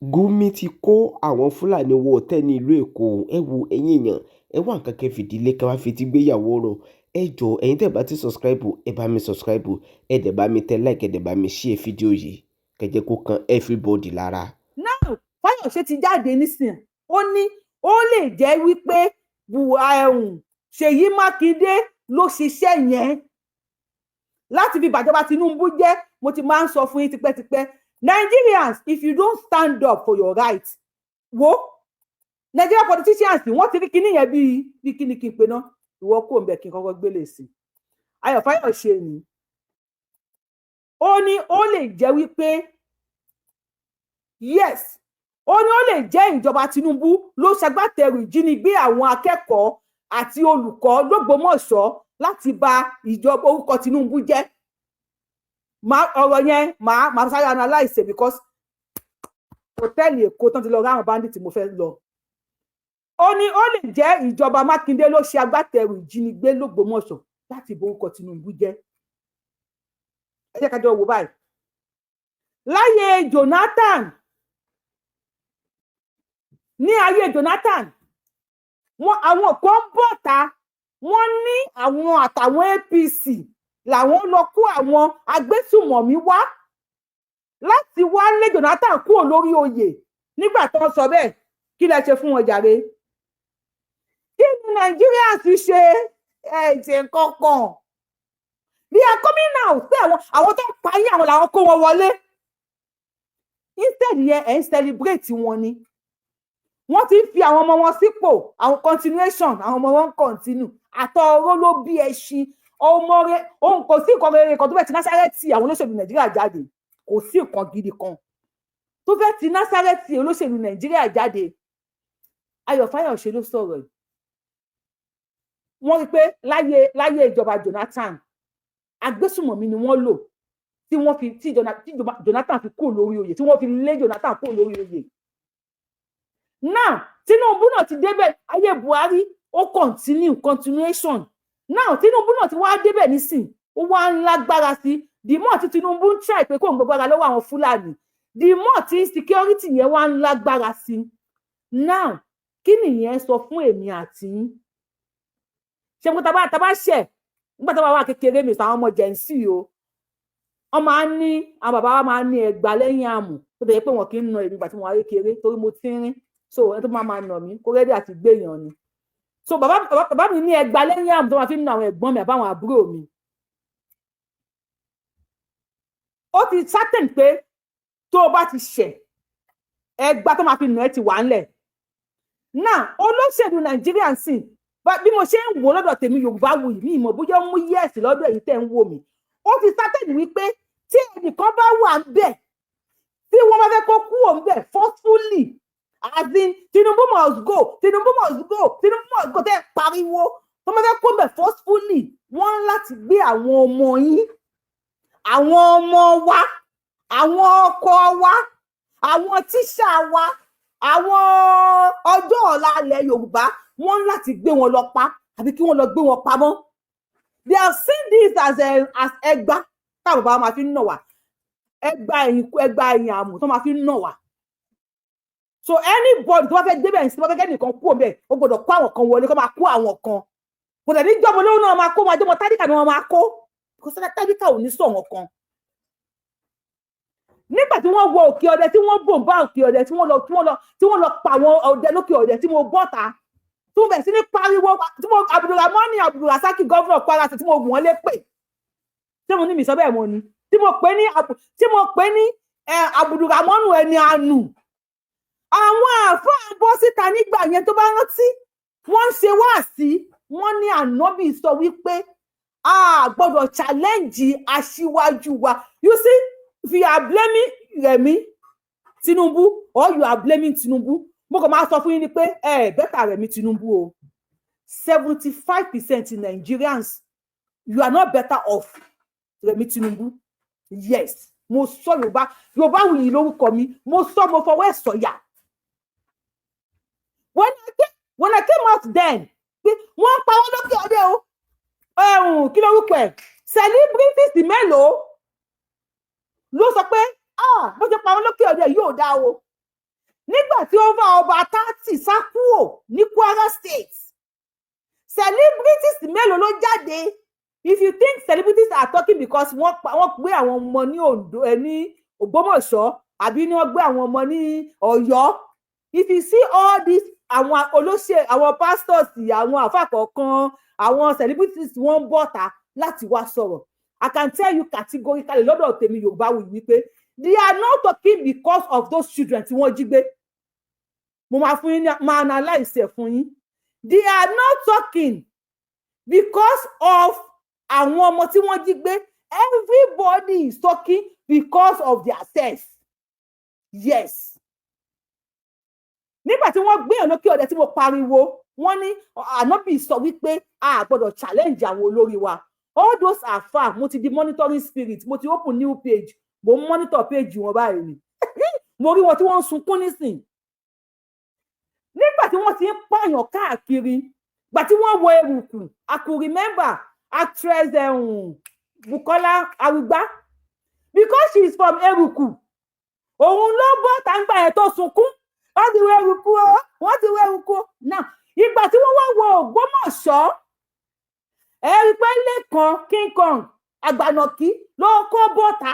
Gumi ti kó àwọn Fúlàní wọ òtẹ́ẹ̀lì ní ìlú Èkó. Ẹ wo, ẹ̀yin èèyàn, ẹ wá nǹkan kẹ́ fìdí lé kẹ́ wá fetí gbéyàwó ọ̀rọ̀. Ẹ jọ̀ọ́, ẹ̀yin tẹ́ ẹ bá ti subscribe, ẹ bá mi subscribe, ẹ dẹ̀ bá mi tẹ like, ẹ dẹ̀ bá mi share fídíò yìí kẹ́ jẹ́ kó kan everybody lára. Now Fáyọ̀ṣe ti jáde nísìnyí, ó ní ó lè jẹ́ wípé Ṣèyí Mákindé ló ṣiṣẹ́ yẹn láti fi bàjọba Tinubu jẹ́. Mo ti máa ń sọ fún yín tipẹ́tipẹ́, Nigerians, if you don't stand up for your right, wo Nigeria politicians, wọ́n ti rí kinní yẹn bíi kíni kí n pe náà. Ìwọ kò ń bẹ kí n kọ́kọ́ gbélé sí Ayọ̀ Fáyọ̀ṣe ni. Ó ní ó lè jẹ́ wípé, yes, ó ní ó lè jẹ́ ìjọba Tinubu ló ṣagbátẹrù ìjínigbé àwọn akẹ́kọ̀ọ́ àti olùkọ́ lÓgbómọ̀ṣọ́ láti bà ìjọba orúkọ Tinubu jẹ́. Ọ̀rọ̀ yẹn máa sáré analyse, because hòtẹ́ẹ̀lì Èkó tán ti lọ ráwọn bandit mo fẹ́ lọ. Ó ní ó lè jẹ́ ìjọba Mákindé ló ṣe agbátẹrù ìjínigbé lÓgbómọ̀ṣọ́ láti bà orúkọ Tinubu jẹ́. Ẹ jẹ́ ká jọ wò báyìí. Láyé Jonathan, ní ayé Jonathan, wọn àwọn kan ń bọ̀ ta, wọ́n ní àwọn àtàwọn APC làwọn lọ kó àwọn agbésùmọ̀mí wá láti wá lé Jonathan kúrò lórí oyè. Nígbà tó ń sọ bẹ́ẹ̀, kí lẹ ṣe fún wọn jàre? Kí ni Nàìjíríà ti ṣe? Ẹ ṣe kankan. They are coming out pé àwọn tó ń pa yín, àwọn làwọn kó wọn wọlé. Instead yẹn, ẹ ń celebrate wọn ni. Wọ́n ti ń fi àwọn ọmọ wọn sípò, àwọn continuation, àwọn ọmọ wọn ń continue. Àtọ̀ ọ̀rọ̀ ló bí ẹṣin ọmọ rẹ òun. Kò sí nǹkan rere kan tó fẹ́ ti Násárẹ́tì àwọn olóṣèlú Nàìjíríà jáde. Kò sí nǹkan gidi kan tó fẹ́ ti Násárẹ́tì olóṣèlú Nàìjíríà jáde. Ayọ̀ Fáyọ̀ṣe ló sọ̀rọ̀ yìí. Wọ́n rí i pé láyé ìjọba Jonathan, agbésùmọ̀mí ni wọ́n lò tí wọ́n fi tí Jonathan fi kúrò lórí oyè, tí wọ́n fi lé Jonathan kúrò lórí oyè. Now Tinubu náà ti débẹ̀. Ayé Buhari, ó continue, continuation. Now Tinubu náà ti wá débẹ̀ nísìn, ó wá ń lágbára sí. The more tí Tinubu ń try pé kó ń gbàgbára lọ́wọ́ àwọn Fúlàní, the more tí security yẹn wá ń lágbára sí. Now kí nìyẹn sọ fún èmi àti yín? Ṣé mo tá bá ṣẹ̀ nígbà tá bá wà kékeré mi sọ, àwọn ọmọ Gen Z o, wọ́n máa ń ní, àwọn bàbá wa máa ń ní ẹgbàá lẹ́yìn àmù tó tẹ̀yẹ pé wọn kì í na èmi ìgbà tí mo wà kékeré torí mo tínrín. So ẹni tó máa nà mí kó ready àti gbéyàn ni. So bàbá mi ní ẹgbàá lẹ́yìn àmù tó máa fi ń na àwọn ẹ̀gbọ́n mi àbáwọn àbúrò mi. Ó ti certain pé tó o bá ti ṣẹ̀, ẹgbàá tó máa fi nà ẹ́ ti wà ńlẹ̀. Now olóṣèlú Nàìjíríà ń sìn, bí mo ṣe ń wò lọ́dọ̀ tèmi, Yorùbá wuyì mí ìmọ̀ bóyá ó mú yes lọ́dọ̀ èyí tẹ́ ń wò mí. Ó ti certain wípé tí ẹnìkan bá wà ń bẹ̀, tí wọ́n bá fẹ́ kó kúrò ń bẹ̀ forcefully, as in "Tinubu must go, Tinubu must go, Tinubu must go" tẹ́ pariwo, tó bá fẹ́ kó ń bẹ̀ forcefully, wọ́n ń láti gbé àwọn ọmọ yín, àwọn ọmọ wa, àwọn ọkọ wa, àwọn tíṣà wa, àwọn ọjọ́ ọ̀la ilẹ̀ Yorùbá, wọ́n ń láti gbé wọn lọ pa àbí kí wọ́n lọ gbé wọn pamọ́. They have seen this as ẹgbá táwọn bàbá máa fi ń nà wá, ẹgbá ẹ̀yìn, ẹgbá ẹ̀yìn àmù tó máa fi ń nà wá. So anybody tó bá fẹ́ débẹ̀ sí, tó bá fẹ́ kẹ́nìkan kú òun bẹ́ẹ̀, ó gbọ́dọ̀ kó àwọn kan wọlé, kó máa kó àwọn kan. Kò dẹ̀ ní jọ́mọ lówó náà máa kó, máa jọ́mọ tálíkà ni wọ́n máa kó, kò sọ́dọ̀ tálíkà ò ní sọ̀wọ́n kan. Nígbà tí wọ́n wọ Òkè Ọdẹ, tí wọ́n bò ń bá Òkè Ọdẹ, tí wọ́n lọ pa àwọn ọdẹ lókè Ọdẹ, tí mo bọ́ta, tí mo bẹ̀rẹ̀ sí ní pariwo, tí mo Abdulrahman Abdulrasaki, governor Kwara, tí mo wọ́n lé pè, tí mo ní mi sọ bẹ́ẹ̀, mo ní tí mo pè ní Abdulrahman ẹni àánú. Àwọn àáfàá bọ́ síta nígbà yẹn, tó bá rántí, wọ́n ń ṣe wáàsí, wọ́n ní ànábì sọ wípé a gbọ́dọ̀ challenge aṣíwájú wa. You see, if you are blaming Rẹ̀mí Tinubu or you are blaming Tinubu, mo kàn máa sọ fún yín ni pé ẹ better Rẹ̀mí Tinubu o. 75% Nigerians, you are not better off Rẹ̀mí Tinubu. Yes, mo sọ. Yorùbá, Yorùbá wuyì lórúkọ mi. Mo sọ, mo fọwọ́ ẹ̀ sọ̀yà. When I came out then pé wọ́n pa wọ́n lókè ọdẹ o, ẹ̀hún, kí lórúkọ ẹ̀, celebrities mélòó ló sọ pé, "Ah, bó ṣe pa wọ́n lókè ọdẹ yóò dá o"? Nígbà tí over ọba 30 sá kúrò ní Kwara State, celebrities mélòó ló jáde? If you think celebrities are talking because wọ́n gbé àwọn ọmọ ní Ondo ẹ, ní Ògbómọ̀ṣọ́, àbí ní wọ́n gbé àwọn ọmọ ní Ọ̀yọ́, if you see all these, àwọn olóṣè, àwọn pastors, àwọn àfáà kọ̀ọ̀kan, àwọn celebrities, wọ́n ń bọ̀ta láti wá sọ̀rọ̀. I can tell you categorically, lọ́dọ̀ tèmi, Yorùbá wù wípé they are not talking because of those children tí wọ́n jí gbé. Mo máa fún yín, máa analyse ẹ̀ fún yín. They are not talking because of àwọn ọmọ tí wọ́n jí gbé. Everybody is talking because of their sex. Yes, nígbà tí wọ́n gbé ọ̀nà kí ọ̀dẹ tí mo pariwo, wọ́n ní ànábì sọ wípé a gbọ́dọ̀ challenge àwọn olórí wa. All those are far. Mo ti di monitoring spirit, mo ti open new page, mo ń monitor page wọn báyìí ni. Mo rí wọn tí wọ́n ń sunkún nísìn nígbà tí wọ́n ti ń pààyàn káàkiri. Gbà tí wọ́n wọ Eruku, I could remember actress Bukola Arugba, because she is from Eruku. Òun ló bọ́ tàǹgbà yẹn tó sunkún. Wọ́n ti wọ Eruku o, wọ́n ti wọ Eruku o. Now, ìgbà tí wọ́n wá wọ Ògbómọ̀ṣọ́, ẹ rí i pé Lẹ́kan King Kong Àgbànàkí ló kó bọ́ta.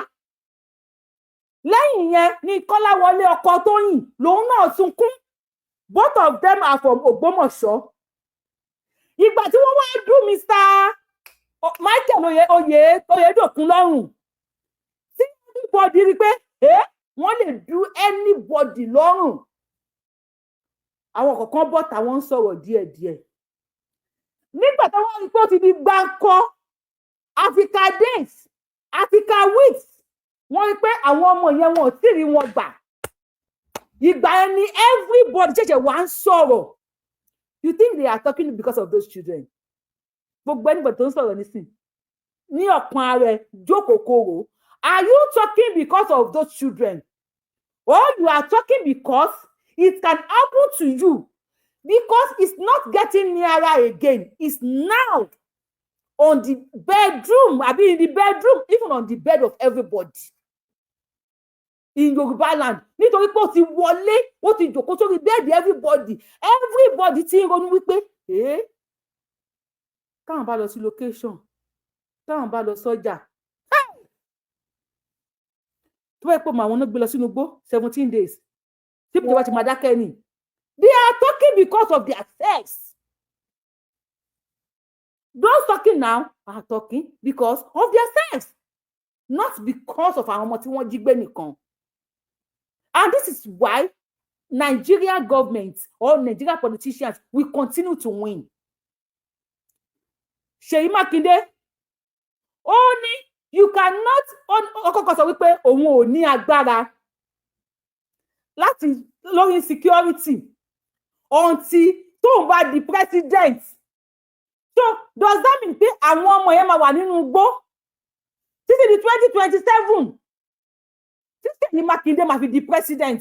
Lẹ́yìn yẹn ni Kọ́láwọlé ọkọ Tóyìn lòun náà sunkún. Both of them are from Ògbómọ̀ṣọ́. Ìgbà tí wọ́n wá dún Mr Michael Oyèdòkun lọ́rùn, tí everybody rí i pé wọ́n lè dú anybody lọ́rùn, àwọn kọ̀ọ̀kan bọ̀ táwọn ń sọ̀rọ̀ díẹ̀díẹ̀. Nígbà táwọn rí i pé ó ti di gbáǹkọ́ Africa Days, Africa Weeks, wọ́n rí i pé àwọn ọmọ yẹn, wọn ò tí ì rí wọn gbà. Ìgbà yẹn ni everybody ṣẹ̀ṣẹ̀ wá ń sọ̀rọ̀. You think they are talking because of those children? Gbogbo anybody tó ń sọ̀rọ̀ nísìn ní ọ̀kan ara ẹ̀ jókòó kóró. Are you talking because of those children, or you are talking because it can happen to you? Because it's not getting nearer again, it's now on the bedroom, abi in the bedroom, even on the bed of everybody in Yorùbá land. Nítorí pé ó ti wọlé, ó ti jòkó sórí bed everybody. Everybody ti ń ronú wípé táwọn bá lọ sí location, táwọn bá lọ sọ́jà, tó bá yẹ pé àwọn náà gbé lọ sínú igbó 17 days, tí ìjọba ti máa dákẹ́ ni. They are talking because of their sex. Those talking now are talking because of their sex, not because of àwọn ọmọ tí wọ́n jí gbé nìkan. And this is why Nigeria government or Nigeria politicians will continue to win. Ṣèyí Mákindé, ó ní you cannot, ó kọ́kọ́ sọ wípé òun ò ní agbára láti lórí insecurity until tóun bá di president. So does that mean pé àwọn ọmọ yẹn máa wà nínú igbó títí di 2027 tí Ṣèyí Mákindé máa fi di president?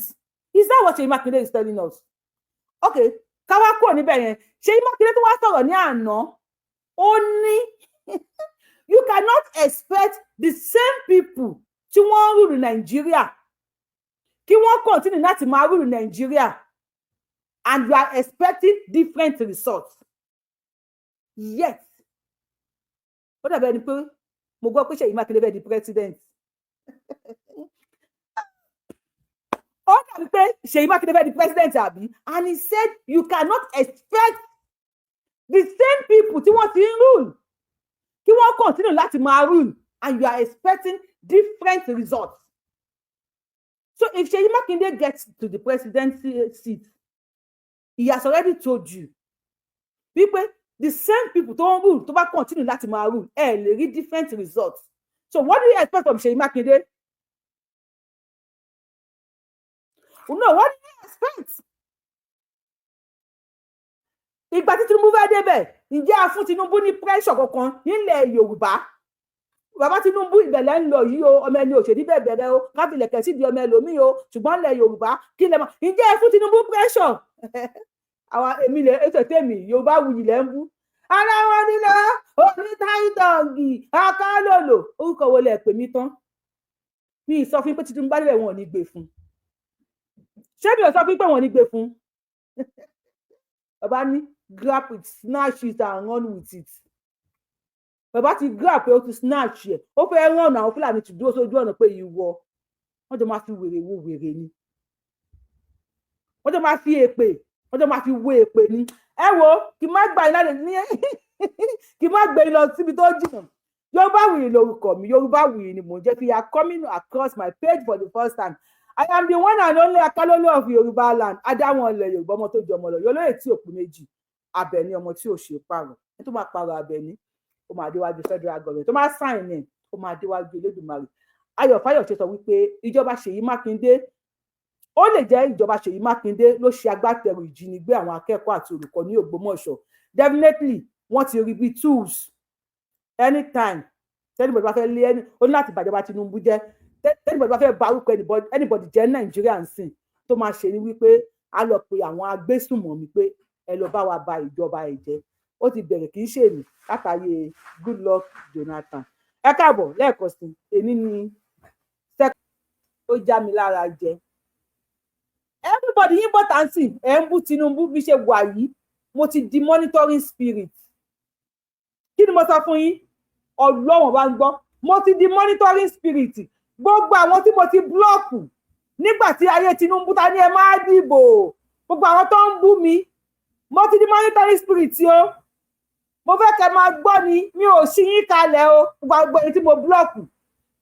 Is that what Ṣèyí Mákindé is telling us? Okay, káwá kúrò níbẹ̀ yẹn. Ṣèyí Mákindé tó wá sọ̀rọ̀ ní àná, ó ní you cannot expect the same people tí wọ́n ń rule Nàìjíríà kí wọ́n continue láti máa rule Nàìjíríà and you are expecting different results. Yet ó dàbí ẹni pé mo gbọ́ pé Ṣèyí Mákindé fẹ́ di president. Ó dàbí pé Ṣèyí Mákindé fẹ́ di president, àbí? And he said you cannot expect the same people tí wọ́n ti ń rule kí wọ́n continue láti máa rule and you are expecting different results. So if Ṣèyí Mákindé gets to the presidency seat, he has already told you wípé the same people tó ń rule, tó bá continue láti máa rule, ẹ lè rí different results. So what do you expect from Ṣèyí Mákindé? No, what do you expect? Ìgbà tí Tinubu fẹ́ débẹ̀, ǹjẹ́ a fún Tinubu ní pressure kankan nílẹ̀ Yorùbá? Bàbá Tinubu, ìbẹ̀lẹ̀ ń lọ yìí o, ọmọ ẹni òṣèlú bẹ́ẹ̀ bẹ̀rẹ̀ o, káfílẹ̀kẹ̀ sí di ọmọ ẹlòmíì o, ṣùgbọ́n ilẹ̀ Yorùbá, kí lẹ mọ̀? Ǹjẹ́ ẹ fún Tinubu pressure? Àwa èmi lè ètò tèmi, Yorùbá wuyì lẹ́ ń bú ara wọn nílò onítàìtọ̀ǹgì akálòlò. Orúkọ wo lẹ pè mí tán? Mi ì sọ fún yín pé Tinubu bá débẹ̀, wọn ò ní gbé fún. Ṣé mi ò sọ fún pé wọ́n ní gbé fún bàbá ní grab it, snatch it and run with it. Bàbá ti grab pé ó ti snatch ẹ̀, ó fẹ́ ràn. Àwọn Fúlàní ti dúró sójú ọ̀nà pé ìwọ, wọ́n jọ máa fi wèrè wo wèrè ni, wọ́n jọ máa fi èpè, wọ́n jọ máa fi wo èpè ni. Ẹ wo, kí n má gbà yín lálẹ́ ní, kí n má gbé yín lọ síbi tó jìnnà. Yorùbáwùyí lórúkọ mi, Yorùbáwùyí ni mò ń jẹ́. If you are coming across my page for the first time, I am the one and only Akalolo of Yorùbá land, adáwọn ilẹ̀ Yorùbá, ọmọ tó ju ọmọ lọ, yọlóye tí òkú méjì, Àbẹ̀ní, ọmọ tí ò ṣe pààrọ̀. Ẹni tó máa pààrọ̀ Àbẹ̀ní, ó máa déwájú federal government, tó máa sign ẹ̀, ó máa déwájú Elédùmarè. Ayọ̀ Fáyọ̀ṣe sọ wípé ìjọba Ṣèyí Mákindé, ó lè jẹ́ ìjọba Ṣèyí Mákindé ló ṣe agbátẹrù ìjínigbé àwọn akẹ́kọ̀ọ́ àti olùkọ́ ní Ògbómọ̀ṣọ́. Definitely, wọ́n ti rí bí tools. Anytime anybody bá fẹ́ lé ẹni, ó ní láti bàjọba Tinubu jẹ́. Anybody bá fẹ́ barúkọ anybody jẹ́ Nàìjíríà ń sìn, tó máa ṣe ni wípé a lọ pe àwọn agbésùnmọ̀mí pé ẹ lọ bá wa ba ìjọba ẹ̀ jẹ́. Ó ti bẹ̀rẹ̀, kì í ṣèmi látàyè Goodluck Jonathan. Ẹ káàbọ̀ lẹ́ẹ̀kan sí. Èní ni ó já mi lára jẹ. Everybody yín bọ́tà ń sìn, ẹ̀ ń bú Tinubu. Bí ṣe wà yìí, mo ti di monitoring spirit. Kí ni mo sọ fún yín? Ọlọ́wọ̀n bá ń gbọ́, mo ti di monitoring spirit. Gbogbo àwọn tí mo ti block nígbà tí ayé Tinubu ta ní ẹ máa dìbò, gbogbo àwọn tó ń bú mi, mo ti di monitoring spirit o. Mo fẹ́ kẹ́ máa gbọ́ ni, mi ò ṣí yín kalẹ̀ o, gbogbo èyí tí mo block.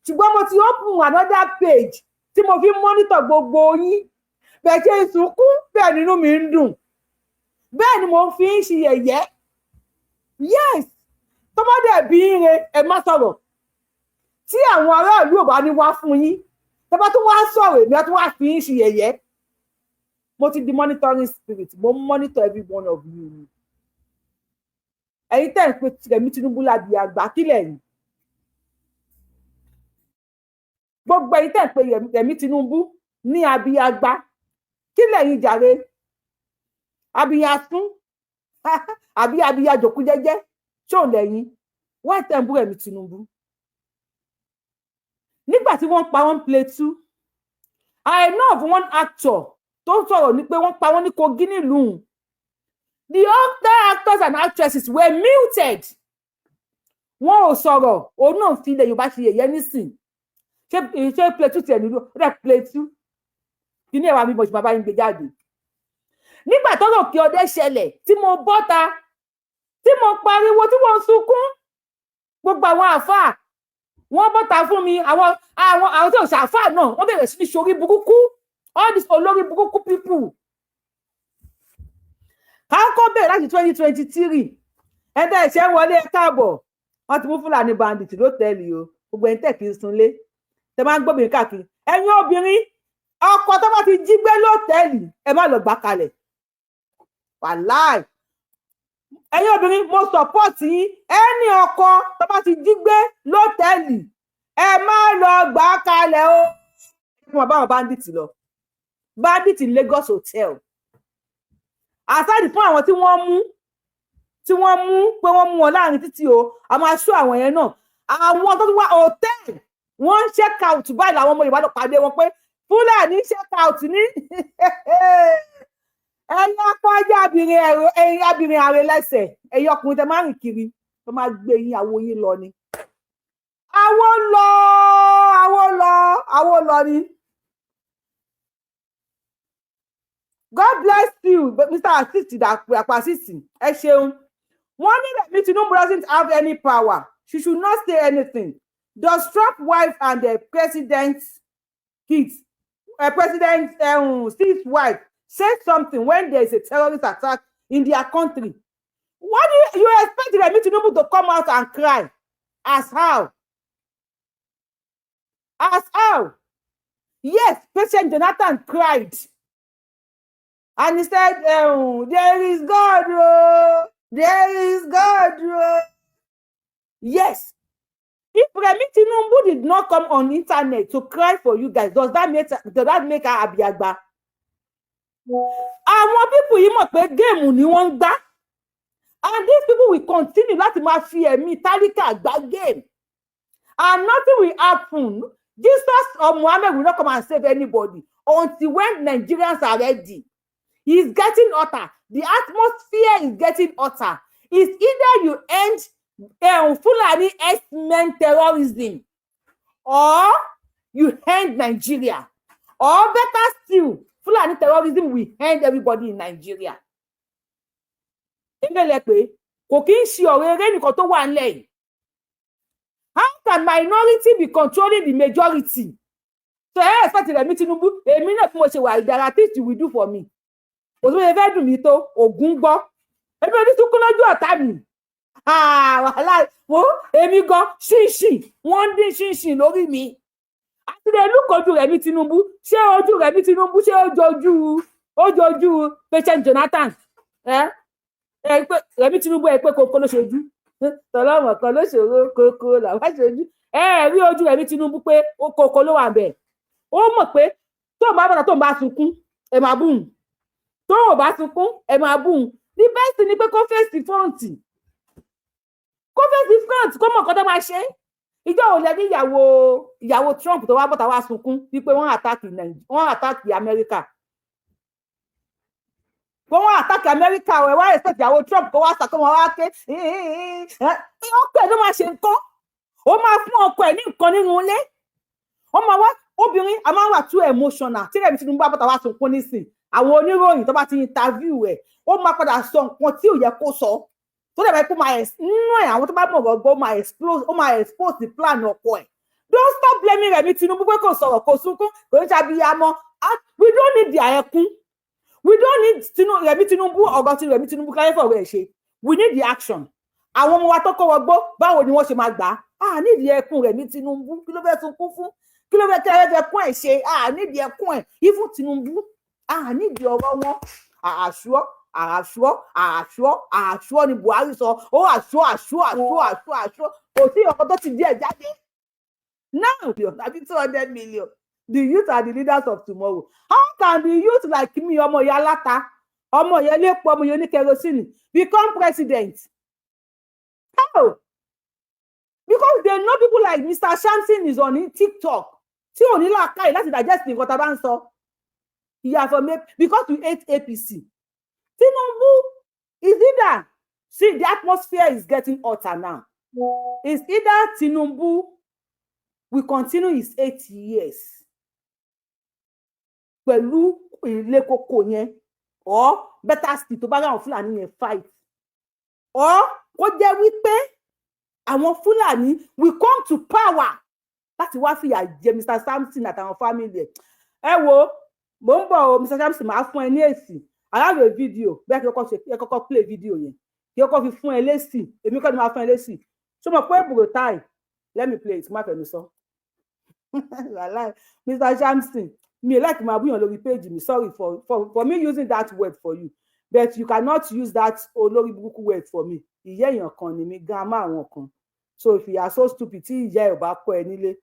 Ṣùgbọ́n mo ti open another page tí mo fi monitor gbogbo yín. Bẹ́ẹ̀ ṣe ń sunkún, bẹ́ẹ̀ nínú mi ń dùn, bẹ́ẹ̀ ni mo fi ń ṣe yẹ̀yẹ́. Yes, tó bá dẹ̀ bí ń re, ẹ má sọ̀rọ̀. Tí àwọn aráàlú ò bá ní wá fún yín, tó bá tún wá sọ̀rọ̀, èmi á tún wá fi ń ṣe yẹ̀yẹ́. Mo ti di monitoring spirit. Mo monitor every one of you ni. Ẹ̀yin tẹ́ ń pe Rẹ̀mí Tinubu lábì àgbà, kílẹ̀ yìí, gbogbo ẹ̀yin tẹ́ ń pe Rẹ̀mí Tinubu ní abiyagba, kílẹ̀ yìí jàre, abiyasún àbí abiyajòkú jẹ́jẹ́ ṣóun lẹ́yìn wọ́n tẹ̀ ń bú Rẹ̀mí Tinubu nígbà tí wọ́n pa wọ́n Plateau? I know of one actor tó ń sọ̀rọ̀ ní pé wọ́n pa wọ́n ní Kogi nílùú. The other actors and actresses were muted, wọn ò sọ̀rọ̀. Òun náà fi ilẹ̀ Yorùbá ṣe yẹ̀yẹ́ nísìn. Ṣé Plateau tiẹ̀ nílùú ó dẹ̀ Plateau kí ní ẹ̀wà mi bọ̀ ṣe bàbá yín gbé jáde nígbà tọ́rọ̀ Òkè Ọdẹ ṣẹlẹ̀, tí mo bọ́ta, tí mo pariwo, tí mo ń sunkún, gbogbo àwọn àáfàá wọ́n bọ́ta fún mi. Àwọn tí ò ṣàáfàá náà, wọ́n bẹ̀rẹ̀ sí ní ṣorí burúkú, all these olórí burúkú people. Kákọ́ bẹ̀rẹ̀ láti 2023. Ẹ̀dá ẹ̀ṣẹ̀ wọlé, ẹ káàbọ̀. Wọ́n ti mú Fúlàní bandit lọ́tẹ̀ẹ̀lì o. Gbogbo ẹ̀yin tẹ̀ kí n sunlé, tẹ máa ń gbóbìnrin káàkiri, ẹ̀yin obìnrin, ọkọ tó bá ti jí gbé lọ́tẹ̀ẹ̀lì, ẹ má lọ gbà kalẹ̀. Wàláì, ẹ̀yin obìnrin, mo support yín. Ẹni ọkọ tó bá ti jí gbé lọ́tẹ̀ẹ̀lì, ẹ má lọ gbà kalẹ̀ o. Kí wọn bá wọn bandit lọ, bandit in Lagos hotel. Aside fún àwọn tí wọ́n mú pé wọ́n mú wọn láàrin títì o, a máa ṣó àwọn yẹn náà. Àwọn tó tún wá hotel, wọ́n ń check out báyìí, làwọn ọmọ Yorùbá lọ pàdé wọn pé Fúlàní check out ní. Ẹ̀yin apájá abirin ẹ̀rọ, ẹ̀yin abirin ààrẹ lẹ́sẹ̀, ẹ̀yin ọkùnrin tẹ máa rìn kiri tó máa gbé yín, àwo yín lọ ni. Àwo lọ, àwo lọ, àwo lọ ni. God bless you, Mr. Asisi Dàpọ̀ Asisi, ẹ ṣeun. Wọ́n ní Rẹ̀mí Tinubu doesn't have any power, she should not say anything. Does Trump wife and the president's kids, president Steve's wife say something when there is a terrorist attack in their country? What do you expect Remi Tinubu to come out and cry? As how? As how? Yes, President Jonathan cried and he said, "There is God, oh, there is God, oh." Yes, if Remi Tinubu did not come on internet to cry for you guys, does that make her abiagba? Àwọn people yìí mọ̀ pé game ni wọ́n ń gbá, and these people will continue láti máa fi ẹ̀mí tálíkà gbá game and nothing will happen. Jesus or Muhammad will not come and save anybody. Until when Nigerians are ready, it's getting hotter. The atmosphere is getting hotter. It's either you end Fulani herdsmen terrorism or you end Nigeria, or better still, Fulani terrorism will end everybody in Nigeria. Ìgbẹ́lẹ̀ pé kò kí ń ṣe ọ̀rọ̀ eré nìkan tó wà nílẹ̀ yìí. How can minority be controlling the majority? So ẹ expect Rẹ̀mí Tinubu, èmi náà bí mo ṣe wà, there are things you will do for me, kò sí bó ṣe fẹ́ dùn mí tó, ògún gbọ́, èmi ò ní sunkún lójú ọ̀tá mi. Wàhálà wo, èmi gan ṣínṣìn, wọ́n ń dín ṣínṣìn lórí mi. Àti lè lúkojú Rẹ̀mí Tinubu, ṣé ojú Rẹ̀mí Tinubu, ṣé ó jojú, ó jojú Patient Jonathan? Ẹ pé Rẹ̀mí Tinubu, ẹ pé kókó ló ṣojú tọlọmọ kan ló ṣòro, kókó làwọn ṣojú. Ẹ rí ojú Rẹ̀mí Tinubu pé kókó ló wà bẹ́ẹ̀. Ó mọ̀ pé tó ń bá bàtà, tó ń bá sunkún, ẹ máa bùn, tó ò bá sunkún, ẹ máa bùn. The best ni pé kó face front, kó face front, kó mọ̀ nǹkan tó máa ṣe. Ìjọ ò lẹ ní ìyàwó Trump tó wá bọ̀tà wá sunkún wípé wọ́n attack Amẹ́ríkà, kó wọ́n attack Amẹ́ríkà. Ẹ̀ wá expect ìyàwó Trump kó wá sàkó wọn wá ké. Ọkọ ẹ̀ ló máa ṣe nǹkan, ó máa fún ọkọ ẹ̀ ní nǹkan nínú ilé. Ó máa wá obìnrin a máa wà too emotional. Tí Rẹ̀mí Tinubu bá bọ́ta wá sunkún nísìn, àwọn oníròyìn tó bá ti interview ẹ̀, ó máa padà sọ nǹkan tí ò yẹ kó sọ, tó dẹ̀ bá kó máa nínú ẹ̀, àwọn tó bá mọ̀ gbọ́, ó máa expose the plan ọkọ ẹ̀. Don't stop blaming Rẹ̀mí Tinubu pé kò sọ̀rọ̀, kò sunkún, kò ń ṣàbíyamọ. We don't need their ẹkún. We don't need Rẹ̀mí Tinubu. Ọ̀gọ́ tí Rẹ̀mí Tinubu káyé fọ̀rọ̀ ẹ̀ ṣe, we need the action. Àwọn ọmọ wa tó kọ́ wọgbó, báwo ni wọ́n ṣe máa gbà á? À nídìí ẹkún Rẹ̀mí Tinubu. Kí ló fẹ́ sunkún fún? Kí ló fẹ́ kí ẹ fẹ́ kún ẹ̀ ṣe? À nídìí ẹkún ẹ̀. Even Tinubu, à nídìí ọ̀rọ̀ wọn. Àṣùọ́, àṣùọ́, àṣùọ́, àṣùọ́ ni Buhari sọ. Ó àṣùọ́, àṣùọ́, àṣùọ́, àṣùọ́, àṣùọ́, kò sí ọkọ tó ti díẹ̀ jáde now àbí 200 million. The youth are the leaders of tomorrow. How can the youth like me, ọmọ ìyá aláta, ọmọ ìyá elépo, ọmọ ìyá oníkerosíìnì, become president? How? Because they know people like Mr. Shamson is on TikTok, tí ò ní làákàyè láti digest nǹkan tá a bá ń sọ. Ìyá for me, because you hate APC. Tinubu is either, see, the atmosphere is getting hotter now. It's either Tinubu will continue his 8 years pẹ̀lú ilé koko yẹn, or better still, tó bá rí àwọn Fúlàní yẹn fight, or kó jẹ́ wípé àwọn Fúlàní will come to power láti wá fìyà jẹ Mr. Samson àtàwọn family ẹ̀. Ẹ wo, mò ń bọ̀ o. Mr. Samson, máa fún ẹ ní èsì. I have a video bẹ́ẹ̀. Kí kọ́kọ́ ṣe, kí kọ́kọ́ play video yẹn, kí kọ́kọ́ fi fún ẹ lésì. Èmi kọ́ ni máa fún ẹ lésì. Ṣé mo pé Buratai? Let me play it, má fẹnu sọ. Mr. Samson, mi ò like máa búyàn lórí page mi. Sorry for me using that word for you, but you cannot use that olórí burúkú word for me. Ìyá èèyàn kan ni mi gan máa àwọn kan. So if you are so stupid, tí ìyá ẹ ò bá kọ́ ẹ nílé,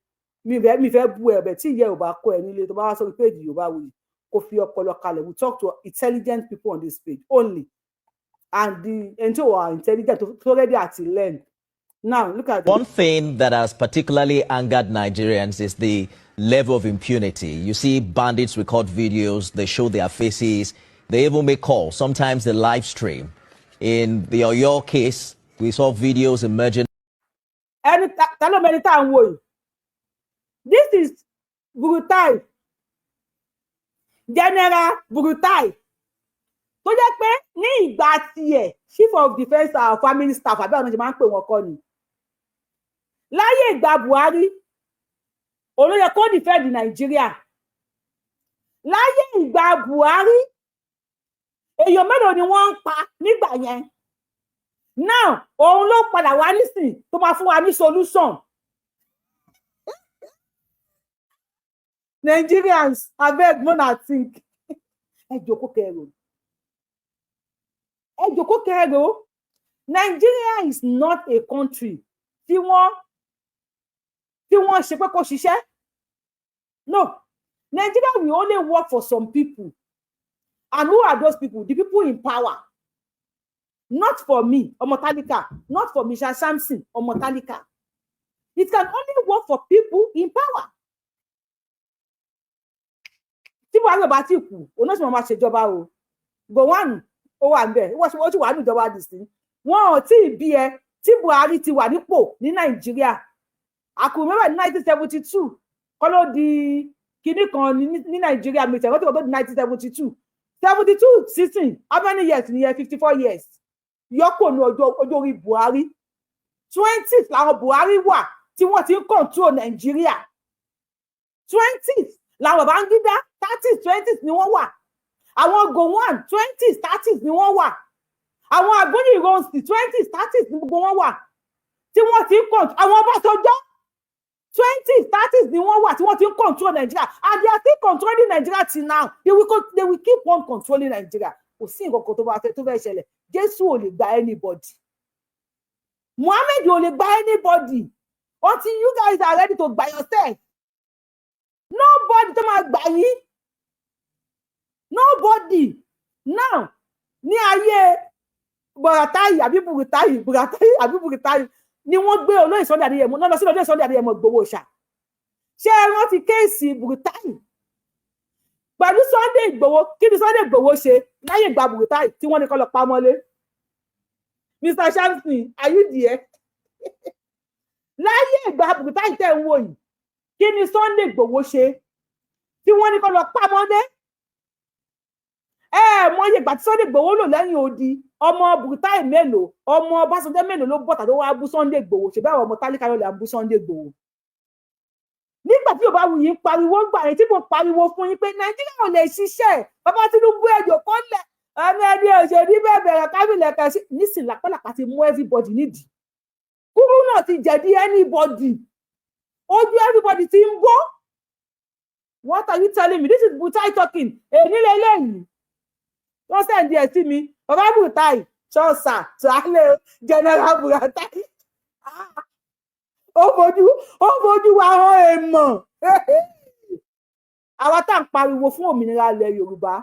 mi fẹ́ bú ẹ bẹ̀, tí ìyá ẹ ò bá kọ́ ẹ nílé, tó bá wá sórí page Yorùbáwùyí, kó fi ọpọlọ kalẹ̀. We talk to intelligent people on this page only, and the ẹni tí ò wà intelligent tó ready àti learn. Now look at One thing that has particularly angered Nigerians is the level of impunity. You see bandits record videos, they show their faces, they even make calls. Sometimes they live stream. In the Oyo case, we saw videos emerging. Ẹni ta ló mẹni tá à ń wò yìí? This is Buratai, General Buratai, tó jẹ́ pé ní ìgbà tiẹ̀, chief of defence family staff, àbí àwọn ṣe máa ń pè wọ́n kọ́ ni láyé ìgbà Buhari, olóyè kó defend Nàìjíríà. Láyé ìgbà Buhari, èèyàn mélòó ni wọ́n ń pa nígbà yẹn? Now òun ló padà wá nísìn tó máa fún wa ní solution. Nigerians, abeg, una think. Ẹ jókòó kẹrò, ẹ jókòó kẹrò. Nigeria is not a country tí wọ́n ṣe pé kó ṣiṣẹ́. No, Nigeria will only work for some people. And who are those people? The people in power. Not for me, ọmọ tálíkà. Not for Mr. Samson, ọmọ tálíkà. It can only work for people in power. Tí Buhari ò bá ti kú, òun náà sì máa ṣèjọba o. Gowon ó wà níbẹ̀, ó sì wà níjọba dìsín. Wọn ò tí ì bí ẹ tí Buhari ti wà nípò ní Nàìjíríà. Àkùrẹ́ ní 1972 kọ́ ló di kinní kan ní Nàìjíríà. Mi tẹ̀wọ́n tí kò tó di 1972, 72 16, how many years nìyẹn? 54 years. Yọkò ní ọjọ́ orí Buhari, 20s làwọn Buhari wà tí wọ́n ti ń control Nàìjíríà. 20s làwọn Babangida, 30s, 20s ni wọ́n wà. Àwọn Gowon, 20s, 30s ni wọ́n wà. Àwọn Aguiyi Ironsi, 20s, 30s ni gbogbo wọn wà tí wọ́n ti ń control. Àwọn Ọbásanjọ́, 20s, 30s ni wọ́n wà tí wọ́n ti ń control Nigeria, and they are still controlling Nigeria till now. They will keep on controlling Nigeria. Kò sí nǹkan kan tó bá fẹ́ tó fẹ́ ṣẹlẹ̀. Jésù ò lè gba anybody, Muhammed ò lè gba anybody until you guys are ready to gba yourself. Nobody tó máa gbà yín, nobody. Now, ní ayé Buratai àbí Buratai, Buratai àbí Buratai ni wọ́n gbé olóyè Sunday Adéyẹmọ náà lọ sí olóyè Sunday Adéyẹmọ Ìgbòho ṣá. Ṣé ẹ rántí case Buratai pẹ̀lú Sunday Ìgbòho? Kí ni Sunday Ìgbòho ṣe láyé ìgbà Buratai tí wọ́n ní kó lọ pamọ́lé? Mr Shamson, are you there? Láyé ìgbà Buratai tẹ̀ ń wò yìí, kí ni Sunday Ìgbòho ṣe tí wọ́n ní kó lọ pamọ́lé? Ẹ mọye ìgbà tí Sunday Ìgbòho lò lẹ́yìn odi. Ọmọ Buratai mélòó, ọmọ Ọbásanjọ́ mélòó ló bọ̀tà tó wá bú Sunday Ìgbòho? Ṣe báwọn ọmọ tálíkà ló lè bú Sunday Ìgbòho nígbà tí Yorùbá wù yín pariwo ń gbà yín, tí mo pariwo fún yín pé Nàìjíríà ò lè ṣiṣẹ́? Bàbá Tinubu, ẹjọ kọlẹ ẹni ẹni òṣèlú bẹ́ẹ̀ bẹ̀rẹ̀ kábìlẹ̀ kan sí nísìnyí. Lápálàpá ti mú everybody nídìí kúrú náà ti jẹ̀dí anybody, ojú everybody ti ń bọ́. What are you telling me? This is Buratai talking. Èyí lélẹ́yìí wọ́n send ẹ̀ sí mi. Bàbá Buratai ṣọ́ọ̀ṣà ṣàlẹ̀, General Buratai, ó fojú wa hàn èèmọ̀. Àwa tá à ń pariwo fún òmìnira ilẹ̀ Yorùbá,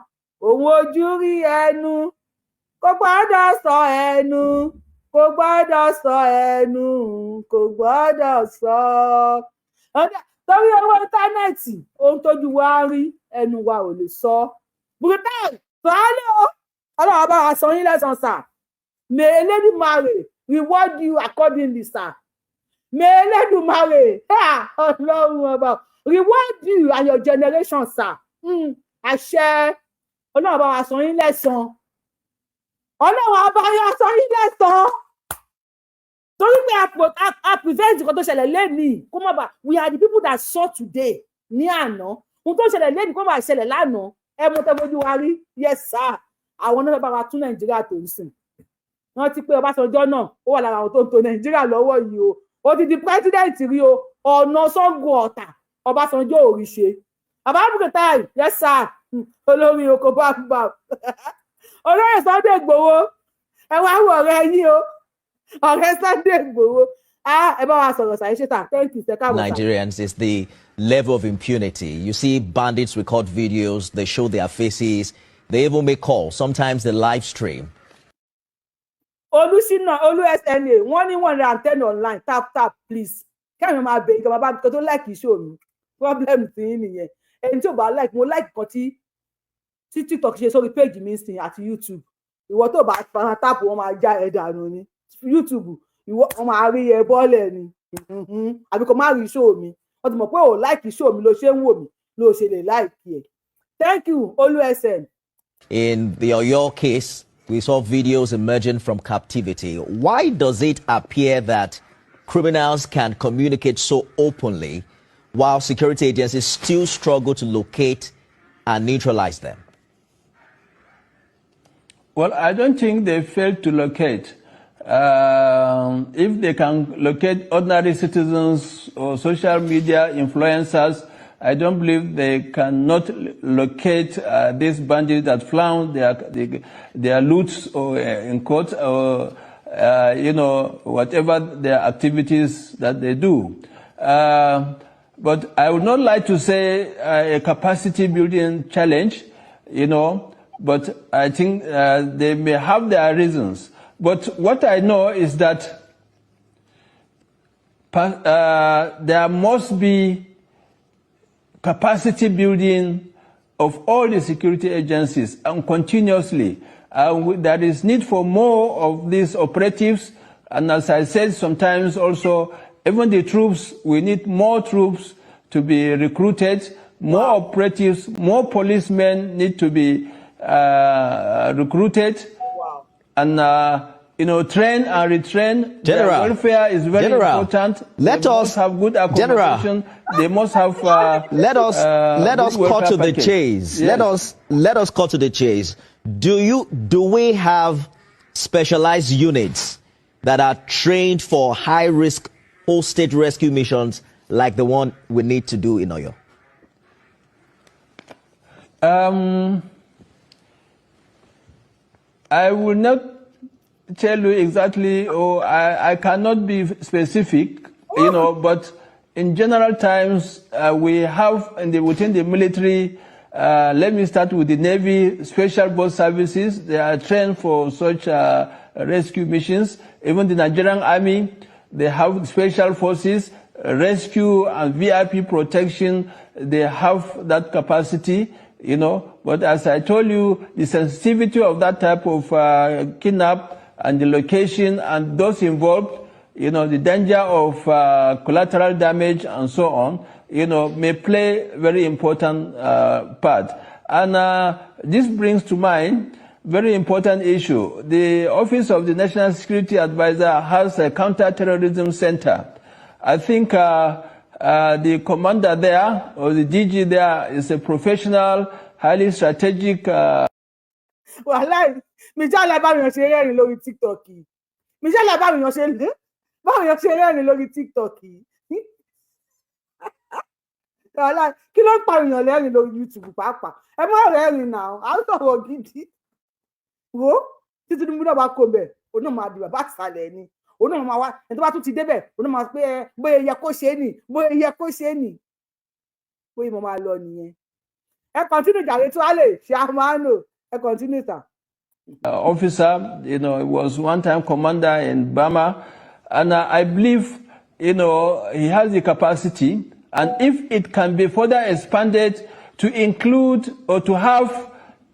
òun ojú rí ẹnu kò gbọ́dọ̀ sọ ẹnu, kò gbọ́dọ̀ sọ ẹnu, kò gbọ́dọ̀ sọ torí owó internet. Ohun tójú wa rí, ẹnu wa ò lè sọ. Buratai sàálẹ̀ o, Ọlọ́run bá wa san yín lẹ́san sà. May Elédùmarè reward you accordingly, sir. May Elédùmarè, Ọlọ́run ọba, reward you and your generation, sir. Àṣẹ. Ọlọ́run bá wa san yín lẹ́san, Ọlọ́run ọba yá san yín lẹ́san, torí pé a prevent nǹkan tó ṣẹlẹ̀ lẹ́nìí kó má bà. We are the people that saw today ní àná. Ohun tó ṣẹlẹ̀ lẹ́nìí kó má ṣẹlẹ̀ lánàá. Ẹ mú tẹ́ fojú wa rí. Yes sir. Àwọn náà fẹ́ bá wa tún Nàìjíríà tó ń sìn. Rántí pé Ọbásanjọ́ náà, ó wà lára àwọn tó ń tò Nàìjíríà lọ́wọ́ yìí o. Ó ti di president rí o. Ọ̀nà Ṣàngó Ọ̀tà, Ọbásanjọ́ ò rí ṣe. Bàbá Buratai, yes sir. Olórí oko bámbàm, olóyè Sunday Igboho, ẹ wá wọ ọ̀rẹ́ yín o, ọ̀rẹ́ Sunday Igboho. Ẹ bá wa sọ̀rọ̀ sàyẹ́ ṣètà. Thank you, sir. Káàbọ̀ sà. Nigerians is the level of impunity. You see bandits record videos, they show their faces, they even make calls. Sometimes they live stream. Olùsínà Olú SNA, wọ́n ní 110 online. Tap tap, please. Kẹ́rin máa bẹ̀rẹ̀ ìjọba bá mi tó like show mi. Problem tí yín nìyẹn. Ẹni tí ò bá like mo like kan tí TikTok ṣe sórí page mi sìn àti YouTube. Ìwọ tó bá fara tap, wọn máa já ẹ dànù ní YouTube. Ìwọ, wọn máa rí ẹ bọ́ọ̀lẹ̀ ni, àbí kò má rí show mi. Wọ́n ti mọ̀ pé ò like show mi ló ṣe ń wò mí, ló ṣe lè like ẹ̀. Thank you, Olú SN. In the Oyo case, we saw videos emerging from captivity. Why does it appear that criminals can communicate so openly while security agencies still struggle to locate and neutralize them? Well, I don't think they failed to locate. If they can locate ordinary citizens or social media influencers, I don't believe they cannot locate these bandits that flaunt their loot or in court or whatever their activities that they do. But I would not like to say a capacity building challenge, but I think they may have their reasons. But what I know is that there must be capacity building of all the security agencies and continuously. There is need for more of these operatives. And as I said, sometimes also, even the troops, we need more troops to be recruited, more operatives, more policemen need to be recruited and train and retrain. General, Their welfare is very General, important. let They us- must have good General. accommodation. They must have. Let us let us good cut welfare to the package. chase. Yes. Let us cut to the chase. Do we have specialized units that are trained for high risk hostage rescue missions like the one we need to do in Oyo? I will not tell you exactly, or I cannot be specific, but in general times, we have within the military, let me start with the Navy, Special Boat Services. They are trained for such rescue missions. Even the Nigerian Army, they have special forces, rescue and VIP protection. They have that capacity. But as I told you, the sensitivity of that type of kidnap and the location and those involved, the danger of collateral damage and so on, may play very important part. And this brings to mind very important issue. The Office of the National Security Advisor has a counter-terrorism center. I think the commander there or the DG there is a professional, highly strategic Wàhálà Michelle, báwọn èèyàn ṣe rẹ́rìn lórí TikTok yìí. Michelle, báwọn èèyàn ṣe rẹ́rìn lórí TikTok yìí. Wàhálà, kí ló ń pa èèyàn lẹ́rìn lórí YouTube pàápàá? Ẹ má rẹ́rìn náà, à ń sọ̀rọ̀ gidi. Wo tí Tinubu náà bá kó bẹ̀, òun náà máa di bàbá àṣàlẹ̀ ni. Òun náà máa wá ẹni tó bá tún ti débẹ̀, òun náà máa pé ẹ bóyá yẹ kó ṣe é nì, bóyá yẹ kó ṣe é nì, bóyá mo máa lọ nìyẹn. Ẹ continue jàre, tí wàá lè ṣe àmánò. Ẹ continue, sir. Officer, he was one time commander in Bama, and I believe he has the capacity, and if it can be further expanded to include or to have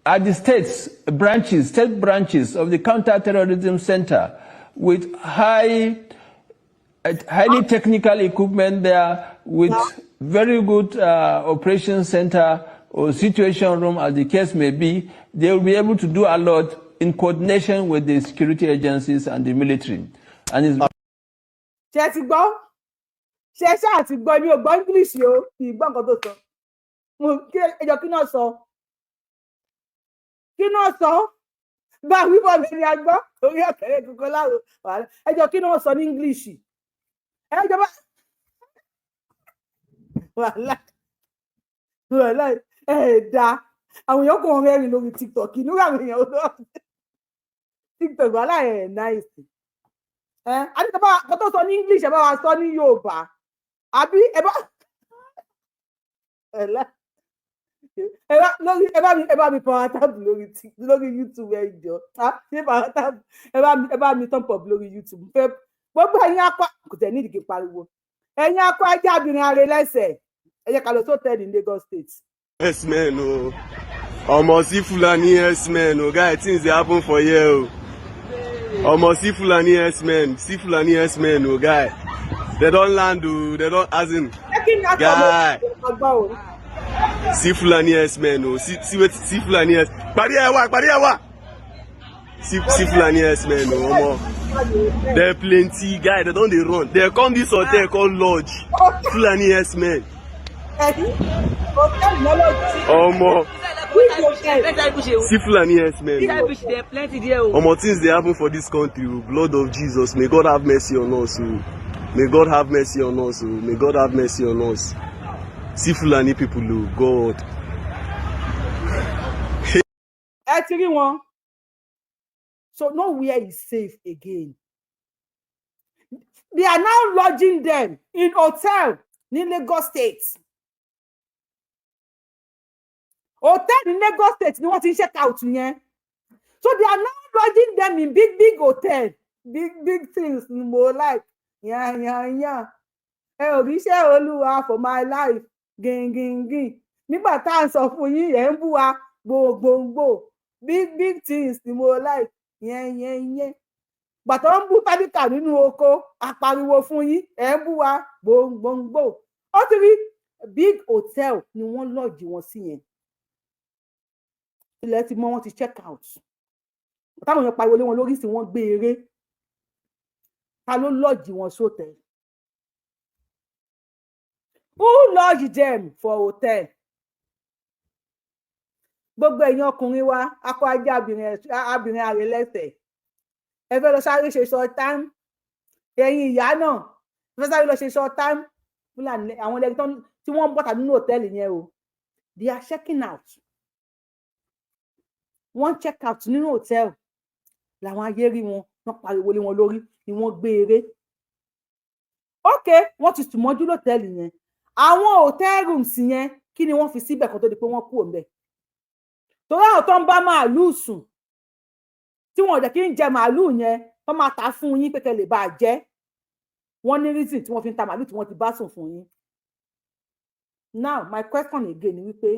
at the states branches, state branches of the counter-terrorism center with highly technical equipment there, with very good operation center or situation room, as the case may be, they will be able to do a lot in coordination with the security agencies and the military. And it's Ṣe ti gbọ́? Ṣe ṣáà ti gbọ́? Mi ò gbọ́ English o, kì í gbọ́ nǹkan tó sọ. Mo kí ẹjọ́, kí náà sọ, kí náà sọ bá wíwọ mi ni a gbọ́ orí ọ̀kẹ́rẹ́ kankan láàrò. Ẹjọ́, kí náà sọ ní English? Ẹjọ́ bá wàhálà, wàhálà ẹ̀ dá àwọn èèyàn kò rẹ́rìn lórí TikTok. Inú àwọn èèyàn lọ TikTok, wàhálà ẹ̀ nice. Ẹ àti bá kó tó sọ ní English, ẹ bá wa sọ ní Yorùbá, àbí ẹ bá lórí ẹ bá mi power tap lórí YouTube. Ẹ jọ, ṣé power tap? Ẹ bá mi thumb up lórí YouTube. Fẹ́ gbogbo ẹ̀yin akọ kò tẹ̀ ní ìdíkì pariwo, ẹ̀yin akọ ajá abirin arẹ lẹ́sẹ̀. Ẹ jẹ́ ká lọ sótẹ́ẹ̀lì ní Lagos State. Herdsmen o. Omo, see Fulani herdsmen o. Guy, things dey happen for here o. Omo, see Fulani herdsmen, see Fulani herdsmen o, guy. They don land o, they don as in Ẹ kí ni a sọ? Guy. Ọgbọ́n o. See Fulani herdsmen o. See, see wetin, see Fulani herds. Parí ẹ wá, parí ẹ wá. See, see Fulani herdsmen o, omo. They plenty, guy, they don dey run. They come this hotel called Lodge. Fulani herdsmen. Ẹ̀yìn hòtẹ́ẹ̀lì lọ́lọ́jì. Omo, Which hotel? see Fulani herdsmen o. Plenty there o. Omo, things dey happen for dis country o. Blood of Jesus, may God have mercy on us o. May God have mercy on us o. May God have mercy on us. See Fulani people o, God. Ẹ ti rí wọn. So nowhere is safe again. They are now lodging them in hotel ní Lagos State. Hotel ní Lagos State ni wọ́n ti ń check out yẹn. So they are now lodging them in big big hotel. Big big things ni mo like. Yan yan yan, ẹ ò ríṣẹ́ Olúwa for my life gingingin. Nígbà tá à ń sọ fún yín, ẹ̀ ń bú wa gbòǹgbòǹgbò. Big big things ni mo like yẹn yẹn yẹn. Gbàtọ́ ń bú tálíkà nínú oko, apariwo fún yín, ẹ̀ ń bú wa gbòǹgbòǹgbò. Ó ti rí big hotel ni wọ́n lodge wọn sí yẹn. Ilẹ̀ ti mọ́, wọ́n ti check out. Táwọn èèyàn pariwo lé wọn lórí sí, wọ́n gbé eré. Ta ló lodge wọn sí hotel? Who lodge them for hotel? Gbogbo ẹ̀yin ọkùnrin wa, akọ ajé, abìnrin àrè lẹ́sẹ̀, ẹ fẹ́ lọ sáré ṣe short time. Ẹ̀yin ìyá náà, ẹ fẹ́ sáré lọ ṣe short time. Fúlàní àwọn ẹlẹ́gbẹ́ tí wọ́n ń bọ̀tà nínú hotel yẹn o, they are checking out. Wọ́n check out nínú hotel làwọn ayé rí wọn, wọ́n pariwo lé wọn lórí ni wọ́n gbé eré. Ok, wọ́n ti sùn mọ́jú l'hotel yẹn. Àwọn hotel rooms yẹn, kí ni wọ́n fi síbẹ̀ kan tó di pé wọ́n kúrò ńbẹ̀? Torí àwọn tó ń bá màálùú sùn, tí wọn ò jẹ́ kí ń jẹ màálùú yẹn, tó máa tà fún yín pé kẹ́ lè bá a jẹ. Wọ́n ní reason tí wọ́n fi ń ta màálùú tí wọ́n ti bá sùn fún yín. Now my question again ni wípé,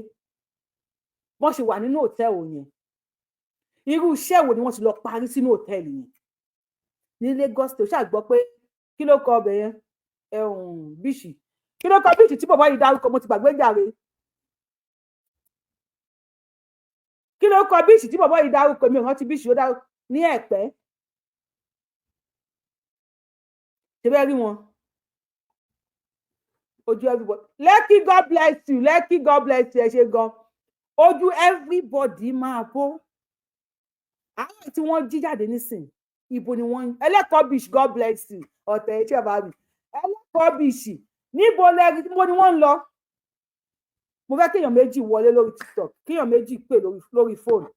wọ́n ṣe wà nínú hotel yẹn, irú iṣẹ́ wo ni wọ́n ti lọ parí sínú hotel yẹn ní Lagos State? Ṣáà gbọ́ pé kí ló kọ ọbẹ̀ yẹn, beach? Kí ló kọ beach tí bàbá yìí dárúkọ? Mo ti gbàgbé jàre. Kí ló kọ beach tí bàbá yìí dárúkọ? Mi ò rántí beach ó dárúkọ ní Ẹ̀pẹ́. Ṣe bẹ́ẹ̀ rí wọn ojú everybody. Lekki, God bless you. Lekki, God bless you. Ẹ ṣe gan. Ojú everybody máa bó àwọn tí wọ́n jí jáde nísìn. Ibo ni wọ́n? Ẹlẹ́kọ̀ọ́ beach, God bless you. Ọ̀tẹ̀ ẹ̀ ṣe bá mi. Ẹlẹ́kọ̀ọ́ beach, níbo lẹ́rí? Níbo ni wọ́n ń lọ? Mo fẹ́ kéèyàn méjì wọlé lórí TikTok, kéèyàn méjì pè lórí fóònù.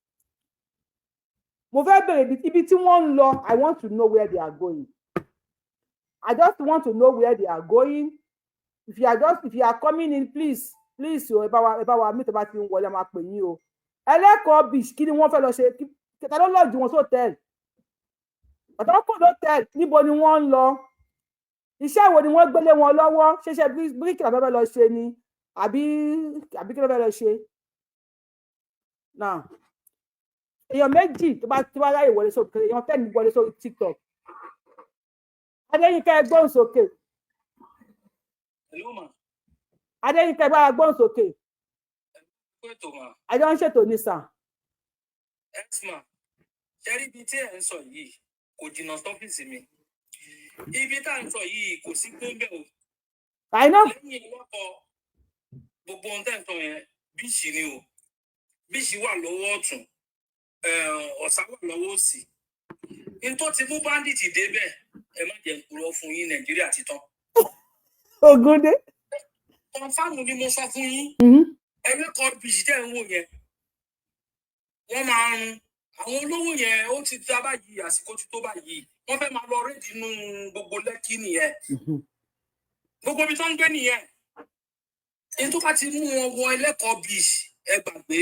Mo fẹ́ bèrè ibi tí wọ́n ń lọ. I want to know where they are going. I just want to know where they are going. If you are coming in, please, please o, ẹ bá wa mí. Tó bá ti ń wọlé, a máa pè yín o. Ẹlẹ́kọ̀ọ́ beach, kí ni wọ́n fẹ́ lọ ṣe? Ta ló lodge wọn sí hotel? Ọ̀tọ̀ l'hotel, níbo ni wọ́n ń lọ? Iṣẹ́ wo ni wọ́n gbélé wọn lọ́wọ́? Ṣẹṣẹ bíríkì làbẹ́ fẹ́ lọ ṣe ni, àbí kí ló fẹ́ lọ ṣe náà? Èèyàn méjì tó bá ráyè wọlé sórí, èèyàn 10 wọlé sórí TikTok. Adéyínká, ẹ gbóhùn sókè. Hello, ma. Adéyínká, ẹ bá wa gbóhùn sókè. Kú ètò, ma. Àjọ ń ṣètò ní sàn. Yes, ma. Ṣé rí ibi tí ẹ̀ ń sọ yìí, kò jìnnà sọ́fíìsì mi. Ibi tá à ń sọ yìí, kò sí gbóńbẹ̀ o. I know. Lẹ́yìn lọ́kọ̀ gbogbo ohun tẹ́ ń sọ yẹn, beach ni o. Beach wà lọ́wọ́ ọ̀tún, ọ̀sà wà lọ́wọ́ òsì. N tó ti mú bandit débẹ̀, ẹ má jẹ́ n purọ́ fún yín, Nàìjíríà ti tán. Ògúndé. Confirm ni mo sọ fún yín. Ẹlẹ́kọ̀ọ́ beach tẹ́ ń wò yẹn, wọ́n máa ń run àwọn olówó yẹn. Ó ti dá báyìí, àsìkò ti tó báyìí, wọ́n fẹ́ máa lọ raid inú gbogbo Lẹ́kì nìyẹn, gbogbo ibi tó ń gbé nìyẹn. Ní tó bá ti mú wọn wọ Ẹlẹ́kọ̀ọ́ beach, ẹ gbàgbé.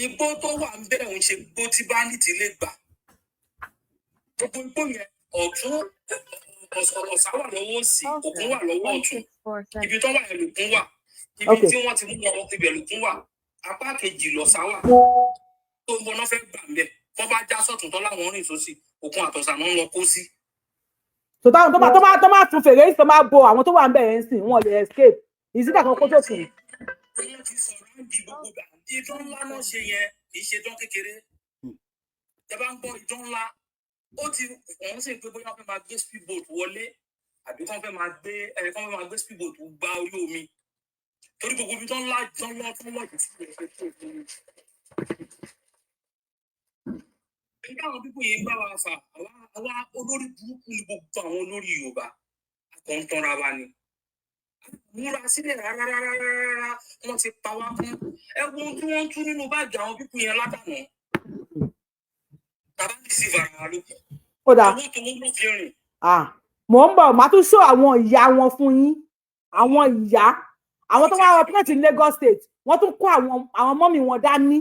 Igbó tó wà ń bẹ̀ ń ṣe gbó tí bandit lè gbà. Gbogbo igbó yẹn, ọ̀tún, ọ̀sà wà lọ́wọ́ òsì, òkun wà lọ́wọ́ ọ̀tún. Ibi tó wà yẹn lòkun wà. Ibi tí wọ́n ti mú wọn, ibẹ̀ lòkun wà. Apá kejì lọ̀sà wà. Tó ń bọ̀ náà fẹ́ gbà ń bẹ̀, wọ́n bá já sọ̀tún tán láwọn rìn sósì, òkun àtọ̀sà náà ń lọ kó sí. Tó táwọn tó bá tún fèrè tó máa bo àwọn tó wà ń bẹ̀ yẹn sìn, wọn lè escape ìsídà kan kó sókun. Wọ́n ti sọ̀rọ̀ di gbogbo gbà. Idán ńlá náà ṣe yẹn, kì í ṣe idán kékeré. Ẹ bá ń gbọ́ idán ńlá, ó ti wọ́n sì ń pé bóyá wọ́n fẹ́ máa gbé speedboat wọlé, àbí kán fẹ́ máa gbé speedboat gba orí omi, torí gbogbo ibi tó ńlá tó ń lọ tó ń lọ jù sí. Nígbà àwọn pípọ̀ yìí ń bá wa fà, àwa olórí burúkú ni gbogbo àwọn olórí Yorùbá àkọ́ńtọ́ra wa ni múra sílẹ̀ rárá rárá rárá. Wọ́n ti pa wá kún. Ẹ wo ohun tí wọ́n ń tú nínú báàgì àwọn pípọ̀ yẹn látàná. Tàbá ní sí fara wa lókun. Ó dáa. Owó tó ń lò fi rìn. Ah, mò ń bọ̀, màá tún ṣó àwọn ìyá wọn fún yín. Àwọn ìyá àwọn tó wá operate ní Lagos State, wọ́n tún kó àwọn mummy wọn dání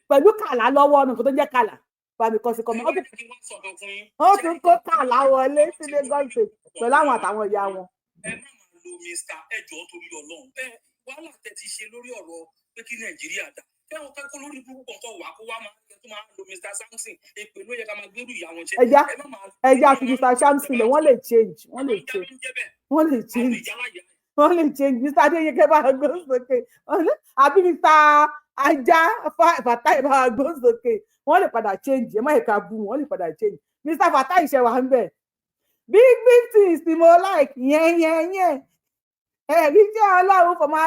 pẹ̀lú kàlà lọ́wọ́. Nǹkan tó jẹ́ kàlà, bàmí kọ́ sí kọ́ mi. Ẹ wá jẹ́ kí n wá sọ̀kan fún yín. Wọ́n tún kó kàlà wọlé sí Lagos State pẹ̀lú àwọn àtàwọn ìyá wọn. Ẹ má máa lo Mr. Ẹjọ́ torí Ọlọ́run. Ẹ Wàhálà tẹ ti ṣe lórí ọ̀rọ̀ pé kí Nàìjíríà dá kẹ́wọ̀n kẹ́kọ̀ọ́ lórí burúkú kọ̀ọ̀kan wà kó wá máa tó máa lo Mr Samson, èpè ló yẹ ká máa gbérù ìyá wọn ṣe. Ẹja ẹ má máa ẹja fi Mr Samson lẹ. Wọ́n lè change, wọ́n lè change, wọ́n lè change, wọ́n lè change. Mr Adéyẹkẹ, bá a gbó sókè, àbí Mr Ajá Fatai, bá a gbó sókè. Wọ́n lè padà change. Ẹ má yẹ ká bú wọn, wọ́n lè padà change. Mr Fatai, ṣe wà ń bẹ̀? Big big things ni mo like yẹn yẹn yẹn. Ẹ̀rí jẹ́ Ọlọ́run fọmọ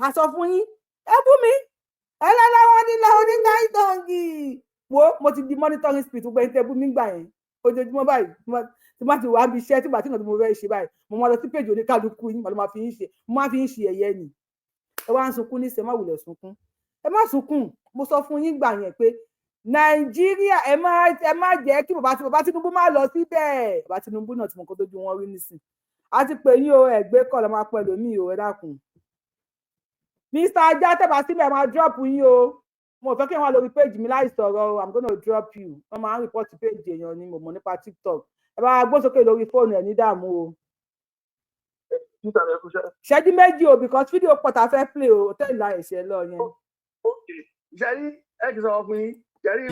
àsọ fún yín. Ẹ bú mi, ẹlẹ́lẹ́wọ́ nílẹ̀ oníkáìtọ́ǹgì wo, mo ti di monitoring spirit. Gbogbo ẹni tẹ́ bú mi gbà yẹn, ojoojúmọ́ báyìí tí má ti wà á bí iṣẹ́ tí bàtí nǹkan tí mo fẹ́ ṣe báyìí, mo máa lọ sí péjì oníkálukú yín, mo máa fi ń ṣe, mo máa fi ń ṣe ẹ̀yẹ nì. Ẹ wá ń sunkún ní sẹ, má wulẹ̀ sunkún, ẹ má sunkún. Mo sọ fún yín gbà yẹn pé Nàìjíríà, ẹ má jẹ́ kí bàbá Tinubu má lọ síbẹ̀. Bàbá Tinubu náà tí mo kó tójú wọn rí nísìn. A ti pè yín o, ẹgbẹ́ kọ́ lọ́ máa pẹ́ lómi o. Ẹ dákun, Mr Ajá, tẹ́bà síbẹ̀, máa drop yín o. Mo fẹ́ kí wọ́n lórí page mi láì sọ̀rọ̀ o. I'm gonna drop you. Wọ́n máa ń report page èèyàn ni. Mo mọ̀ nípa TikTok. Ẹ bá gbó sókè lórí fóònù ẹ̀ ní dààmú o. Ṣẹ́jú 2 o, because fídíò pọ̀ tá a fẹ́ play o. Hòtẹ́ẹ̀lì la ẹ̀ṣẹ̀ lọ yẹn. Ṣẹ́rí, ẹ kì í sọ fún yín, ṣẹ́rí.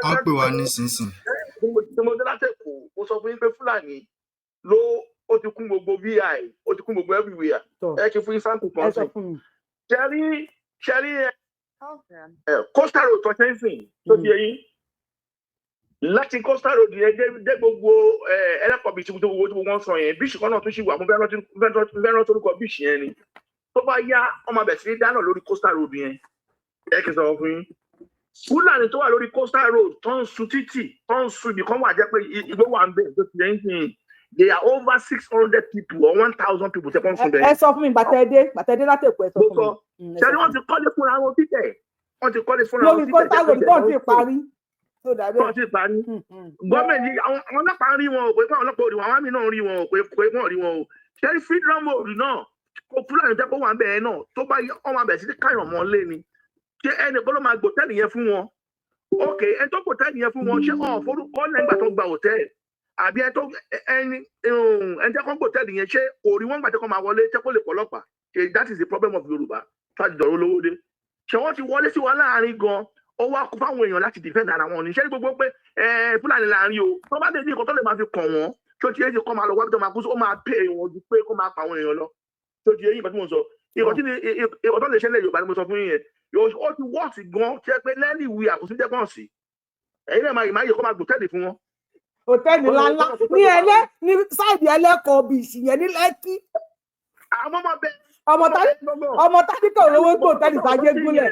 Wọ́n pè wá nísinsìnyí. Tí mo dé látẹ̀kọ̀, mo sọ fún yín pé Fúlàní ló ó ti kún gbogbo vi, ó ti kún gbogbo everywhere. Ẹ kì í fún yín sample Ẹ kan sọ sí. fún mi. Ṣẹ́rí ẹ, Coastal Road tó ṣe ń sìn tó ti yẹ yín, láti Coastal Road yẹn dé gbogbo ẹlẹ́kọ̀ọ́ bíi tí gbogbo tí wọ́n sọ yẹn, beach kan náà tún ṣì wà. Mo fẹ́ rántí orúkọ beach yẹn ni. Tó bá yá, wọ́n máa bẹ̀ sí ní dáná lórí Coastal Road yẹn. Ẹ kì í sọ fún yín, Fúlàní tó wà lórí Coastal Road tó ń sun títì, tó ń sun ibì kan wà jẹ́ pé igbó wà ń bẹ̀ tó ti yẹn sìn, they are over 600 people or 1,000 people tẹ́ kọ́ ń sun bẹ̀. Ẹ sọ fún mi gbàtẹ́ dé látẹ̀kọ̀, ẹ sọ fún mi. Ṣé ni wọ́n ti kọ́lé fúnra wọn títẹ̀, wọ́n ti kọ́lé fúnra wọn Lórí títẹ̀. Coastal Road tó ti parí tó dàbẹ́. Tó ti parí. Gọ́ọ̀mẹ̀ntì, àwọn ọlọ́pàá ń rí wọn o, pé àwọn ọlọ́pàá ò rí wọn, àwọn àmì náà ń rí wọn o, pé wọ́n rí wọn o. Ṣé Freedom Road náà kó Fúlàní tẹ́ kó wà ń bẹ̀ náà, tó bá yẹ wọ́n máa bẹ̀ sí káyọ̀ mọ́ lé ni. Ṣé ẹnì kan ló máa gbòtẹ́ẹ̀lì yẹn fún wọn? Ok, ẹni tó gbòtẹ́ẹ̀lì yẹn fún wọn, ṣé ọ̀ forúkọ lẹ́gbàá tó gba hòtẹ́ẹ̀lì, àbí ẹni tó ẹni ẹni tẹ́ kọ́ gbòtẹ́ẹ̀lì yẹn, ṣé kò rí wọn gbà tẹ́ kọ́ máa wọlé tẹ́ kó lè pọ̀lọ́pàá? Ṣe that is the problem of Yorùbá tó àti dọ̀rọ̀ olówó dé. Ṣé wọ́n ti wọlé sí wa láàrin gan, ó wá kó fáwọn èèyàn láti defend ara wọn ní. Ṣé ní gbogbo pé Fúlàní láàrin o, tó bá dé ní nǹkan tó lè máa fi kàn wọ́n, tó ti yé ti kọ́ máa lọ wábi tó máa kú sí, ó máa pè wọ́n ju pé kó máa pa àwọn èèyàn lọ. Tó ti yé yín nǹkan tí mo sọ, ìkọ̀ tí ìkọ̀ tó lè ṣẹlẹ̀ Yorùbá ni mo sọ fún yín yẹn, ó ti wọ́ọ̀sì gan ṣe pé lẹ́nìí ìwé àkóso jẹ́ kàn sí ẹ̀yin náà máa yẹ kó máa gbòtẹ́ẹ̀lì fún wọn. Hòtẹ́ẹ̀lì ńláńlá ní ẹlẹ́ ní side Ẹlẹ́kọ̀ọ́ beach yẹn ní Lẹ́kí. Àwọn ọmọ bẹ́ẹ̀. Ọmọ tádìkà olówó gbò hòtẹ́ẹ̀lì sáyé gúnlẹ̀.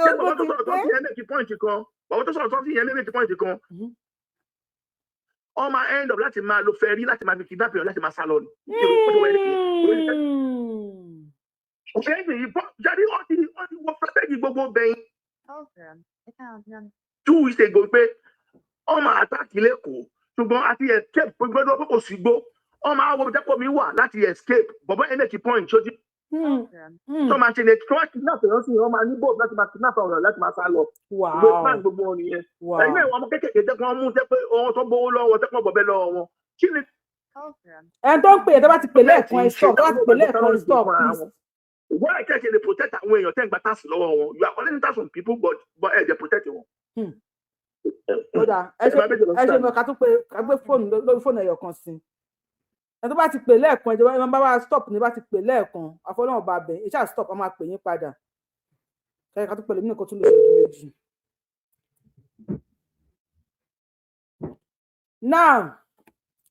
Ṣé bàbá tó sọ̀rọ̀ tó fi yẹn make point kan, bàbá tó sọ̀rọ̀ tó fi yẹn make point kan, wọ́n máa end up láti máa lo ferry láti máa fi kidnap èèyàn láti máa sá lọ ni. Òfin yìí jáde, wọ́n ti wọ strategy gbogbo bẹ̀yìn 2 weeks ago pé wọ́n máa attack lẹ́kọ̀ọ́, ṣùgbọ́n àti escape gbọ́dọ̀ pé kò sí gbó, wọ́n máa wọ jẹ́pọ̀ mi wà láti escape. Bọ̀bọ́ ẹ̀ make point ṣojú tó máa ṣe ní tí wọ́n kidnap èèyàn sí, wọ́n máa ní boat láti máa kidnap àwọn èèyàn láti máa sá lọ. Ìgbé plan gbogbo wọn nìyẹn. Ẹ̀yin náà, ọmọ kékèké jẹ́ kí wọ́n mú jẹ́ pé ohun tó gbowó lọ́wọ́ tẹ́pọ̀ bọ̀bẹ́ lọ́wọ́ wọn. Kí ni Ẹni tó ń pè é, tó bá ti pè lẹ́ẹ̀kan, ẹ stop. Tó bá ti pè lẹ́ẹ̀kan, ẹ stop, please. Wọ́n ẹ̀ tẹ́ ṣe lè protect àwọn èèyàn tẹ́ ń gba tax lọ́wọ́ wọn? You are collecting tax from people, but ẹ̀ jẹ́ protect wọn. Ó dáa, ẹ ṣe, ẹ ṣe mọ ká tún pé ká gbé fóònù lórí fóònù ẹyọ kan sí. Ẹ tó bá ti pè lẹ́ẹ̀kan, ẹ jọ̀wọ́, ẹ máa bá wa stop ní bá ti pè lẹ́ẹ̀kan. Àfọlọ́wọ́n bá bẹ̀ ẹ ṣáà stop, a máa pè yín padà. Ẹ ká tún pè lómi nìkan tún lè ṣẹ́jú 2. Now,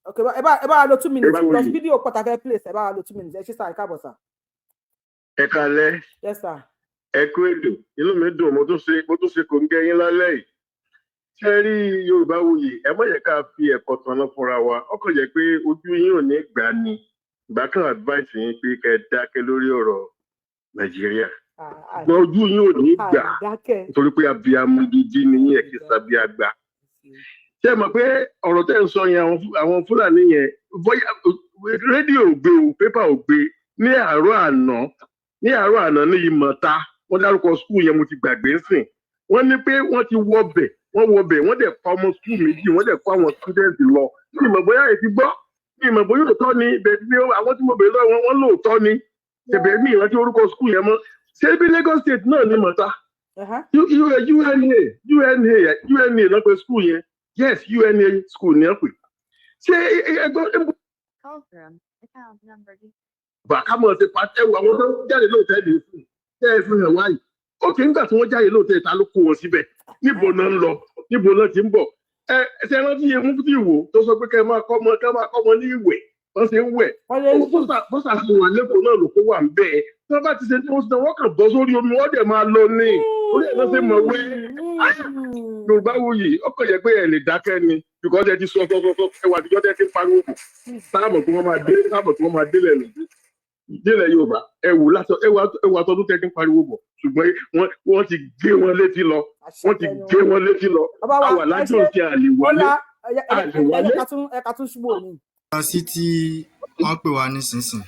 okay, ẹ bá wa lo 2 minutes plus fídíò pọ̀ tá a fẹ́ place. Ẹ bá wa lo 2 minutes. Ẹ ṣé sir, ẹ káàbọ̀ sir. Ẹ kalẹ́. Yes sir. Ẹ kú èdò, inú mi dùn, mo tún ṣe kò ń gẹ yín lálẹ́ yìí. Ṣé rí Yorùbá Wuyì, ẹ má yẹ ká fi ẹ̀kọ́ tanná fúnra wa. Ọkàn jẹ́ pé ojú yín ò ní gbà ní ìgbà kan advice yín pé kẹ́ ẹ dákẹ́ lórí ọ̀rọ̀ Nàìjíríà, ṣùgbọ́n ojú yín ò ní gbà nítorí pé abiyamọ gidi ni yín, ẹ kì í sábẹ́ àgbà. Ṣé ẹ mọ̀ pé ọ̀rọ̀ tẹ́ ń sọ yẹn, àwọn Fúlàní yẹn, bóyá rédíò ò gbé o, pépà ò gbé ní àárọ̀ àná ní Ìmọ̀ta, wọ́n dárúkọ school yẹn, mo ti gbàgbé ń sìn. Wọ́n ní pé wọ́n ti wọbẹ̀, wọ́n wọbẹ̀, wọ́n dẹ̀ pa ọmọ school 2, wọ́n dẹ̀ kó àwọn student lọ. Ní ìmọ̀ bóyá èsì gbọ́, ní ìmọ̀ bóyá òótọ́ ni bẹ́ẹ̀ ni. Àwọn tí mo bèèrè lọ́wọ́ wọn, wọ́n lóòótọ́ ni. Ṣèbẹ̀ mi ìrántí orúkọ school yẹn mọ́. Ṣé bí Lagos State náà ní Mọ̀ta? UNA UNA UNA náà pé school yẹn. Yes, UNA school ní ẹ pè. Ṣé ẹgbẹ́ bá ká mọ̀ ṣe pàṣẹ wo àwọn tó ń jáde lóòótọ́ ní fún tẹ́ ẹ fi hàn wáyìí? Ókè, nígbà tí wọ́n jáde lóòótọ́, ta ló kó wọn síbẹ̀? Níbo náà ń lọ? Níbo náà ti ń bọ̀? Ẹ ṣe rántí iye mufti wo tó sọ pé kẹ́ máa kọ́ ọmọ ní ìwẹ̀, wọ́n ṣe ń wẹ̀? Bọ́sà ṣe wà lẹ́kọ̀ọ́ náà ló kó wà ń bẹ́ẹ̀. Tí wọ́n bá ti ṣe tí wọ́n ṣe, wọ́n kàn bọ́ sórí omi, wọ́n dẹ̀ máa lọ ní orí ẹ̀ náà ṣe mọ̀ wé. Yorùbá Wuyì, ọkọ̀ yẹ pé ẹ lè dákẹ́ ni, because ẹ ti sọ sọ sọ sọ, ẹ wà àtijọ́ tẹ́ ti ń pariwo kù sáàmù tí wọ́n máa dé, sáàmù tí wọ́n máa délẹ̀ nù délẹ̀ Yorùbá. Ẹ wò látọ, ẹ wò àtọdún tẹ́ ti ń pariwo bọ̀, ṣùgbọ́n wọ́n ti gé wọn létí lọ, wọ́n ti gé wọn létí lọ. Àwà lájọ tí a lè wálé, a lè wálé. Ẹ ká tún ṣubú òní. Sí tí wọ́n pè wá nísinsìnyí,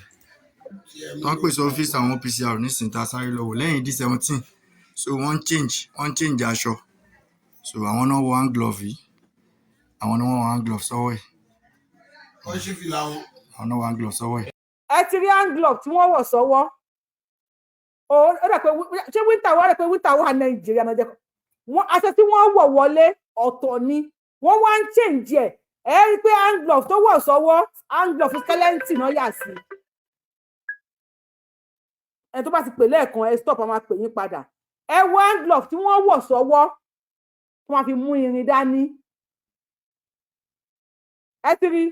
wọ́n pè sí ọ́fíìsì àwọn OPCR nísinsìnyí, tá a sáré lọ wò lẹ́yìn D17. So wọ́n change aṣọ. So àwọn náà wọ hand glove yìí, àwọn náà wọ hand glove sọ́wọ́ ẹ̀. Wọ́n ṣí fìlà wọn. Àwọn náà wọ hand glove sọ́wọ́ ẹ̀. Ẹ ti rí hand glove tí wọ́n wọ̀ sọ́wọ́. Ó dà pé ṣé winter wà? Dà pé winter wà Nàìjíríà náà jẹ́ wọ́n. Aṣọ tí wọ́n wọ̀ wọlé ọ̀tọ̀ ni, wọ́n wá ń change ẹ̀. Ẹ rí i pé hand glove tó wọ̀ sọ́wọ́, hand glove skeleton náà yà sí. Ẹ tó bá ti pè lẹ́ẹ̀kan, ẹ stop, a máa pè yín padà. Ẹ wọ hand glove tí wọ́n wọ̀ sọ́wọ́ tí wọ́n fi mú irin dání. Ẹ ti rí,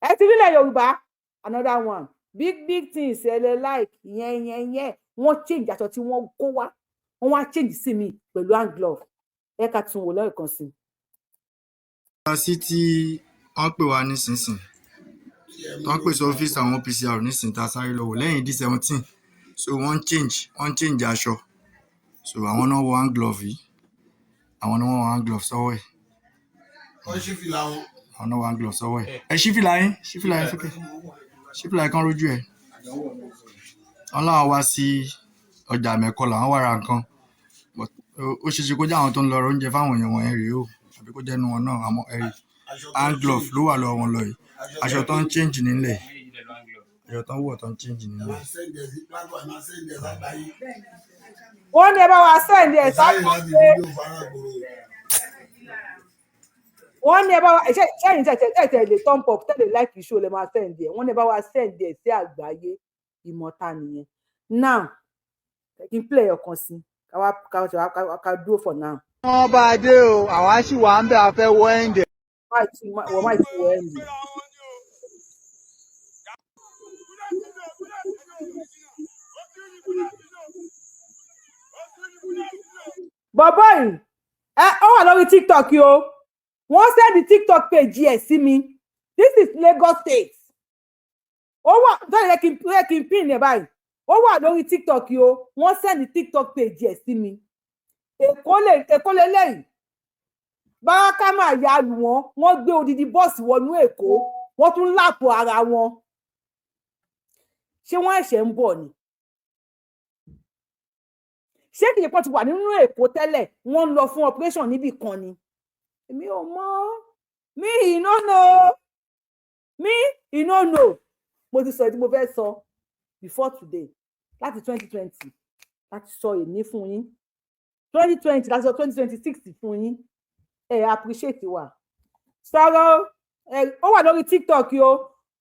ẹ ti rí ilẹ̀ Yorùbá. Another one, big big things. Ẹ lè like yẹn yẹn yẹn. Wọ́n change aṣọ tí wọ́n kó wá, wọ́n wá change sí mi pẹ̀lú hand glove. Ẹ ká tún wò lẹ́ẹ̀kan sí i. Sí tí wọ́n pè wá nísinsìnyí, wọ́n pè sí ọ́fíìsì àwọn OPCR nísinsìnyí, tá a sáré lọ wò lẹ́yìn D17. So wọ́n change aṣọ. So àwọn náà wọ hand glove yìí, àwọn náà wọ hand glove sọ́wọ́ ẹ̀. Wọ́n ṣí fìlà wọn. Àwọn náà wọ hand glove sọ́wọ́ ẹ̀. Ẹ ṣí fìlà yín, ṣí fìlà yín sókè, ṣí fìlà yín kán rójú ẹ̀. Wọ́n láwọn wá sí ọjà mẹ́kọ, làwọn wá ra nǹkan. But ó ṣeé ṣe kó jẹ́ àwọn tó ń lọ ra oúnjẹ fáwọn èèyàn wọ̀nyẹn rèé o, àbí kó jẹ́ inú wọn náà. Àmọ́ ẹ rí hand glove ló wà lọ́wọ́ wọn lọ yìí. Aṣọ tó ń change nílẹ̀, aṣọ tó ń wọ̀ tó ń change nílẹ̀. Wọ́n ní ẹ bá wa send ẹ̀ sáàpé. Wọ́n ní ẹ bá wa ṣe ṣẹ́yìn tẹ̀ lè thumb up, tẹ̀lé like show, lè máa send ẹ̀. Wọ́n ní ẹ bá wa send ẹ̀ sí àgbáyé. Ìmọ̀ta nìyẹn. Now, kí n play ọ̀kan sí ká dúró for now. Wọ́n bá a dé o, àwa sì wà ń bẹ̀, a fẹ́ wọ ẹ̀ǹdẹ̀. Wọ́n máa ti wọ ẹ̀ǹdì. Bọ̀bọ́ yìí, ẹ ó wà lórí TikTok o. Wọ́n send TikTok page ẹ̀ sí mi. This is Lagos State. Ó wà tó yẹ kí n pin ẹ̀ báyìí. Ó wà lórí TikTok o. Wọ́n send TikTok page ẹ̀ sí mi. Èkó lè, Èkó lélẹ́yìí. Báràkà máa ya lù wọ́n. Wọ́n gbé odidi bọ́ọ̀sì wọnú Èkó, wọ́n tún lápò ara wọn. Ṣé wọ́n ẹ̀ṣẹ̀ ń bọ̀ ni? Ṣé kìí pọ́n ti wà nínú Èkó tẹ́lẹ̀, wọ́n ń lọ fún operation níbì kan ni? Èmi ò mọ̀. Me e no know, me e no know. Mo ti sọ èyí tí mo fẹ́ sọ before today. Láti 2020 láti sọ èmi fún yín, 2020 láti sọ, 2026 fún yín. Ẹ appreciate wa. Sọ̀rọ̀ ẹ, ó wà lórí TikTok o.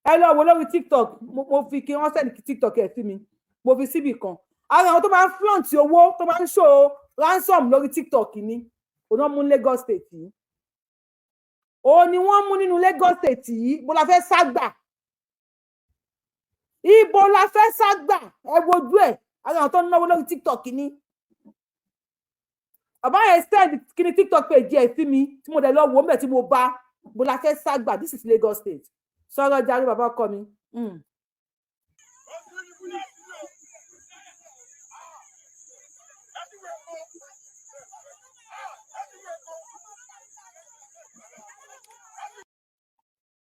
Ẹ lọ wo lórí TikTok. Mo fi kí wọ́n send TikTok ẹ̀ sí mi, mo fi síbì kan. Ara àwọn tó máa ń flaunt owó, tó máa ń show ransom lórí TikTok ni. Òun náà mú Lagos State yìí, òun ni wọ́n mú nínú Lagos State yìí. Bó la fẹ́ ságbà? Ibo la fẹ́ ságbà? Ẹ wojú ẹ̀. Ara àwọn tó ń náwó lórí TikTok ni. Bàbá yẹn send kíni TikTok page ẹ̀ sí mi, tí mo dẹ̀ lọ wò ó mẹ́, tí mo bá. Bó la fẹ́ ságbà? This is Lagos State. Sọ̀rọ̀ jàre, bàbá ọkọ mi.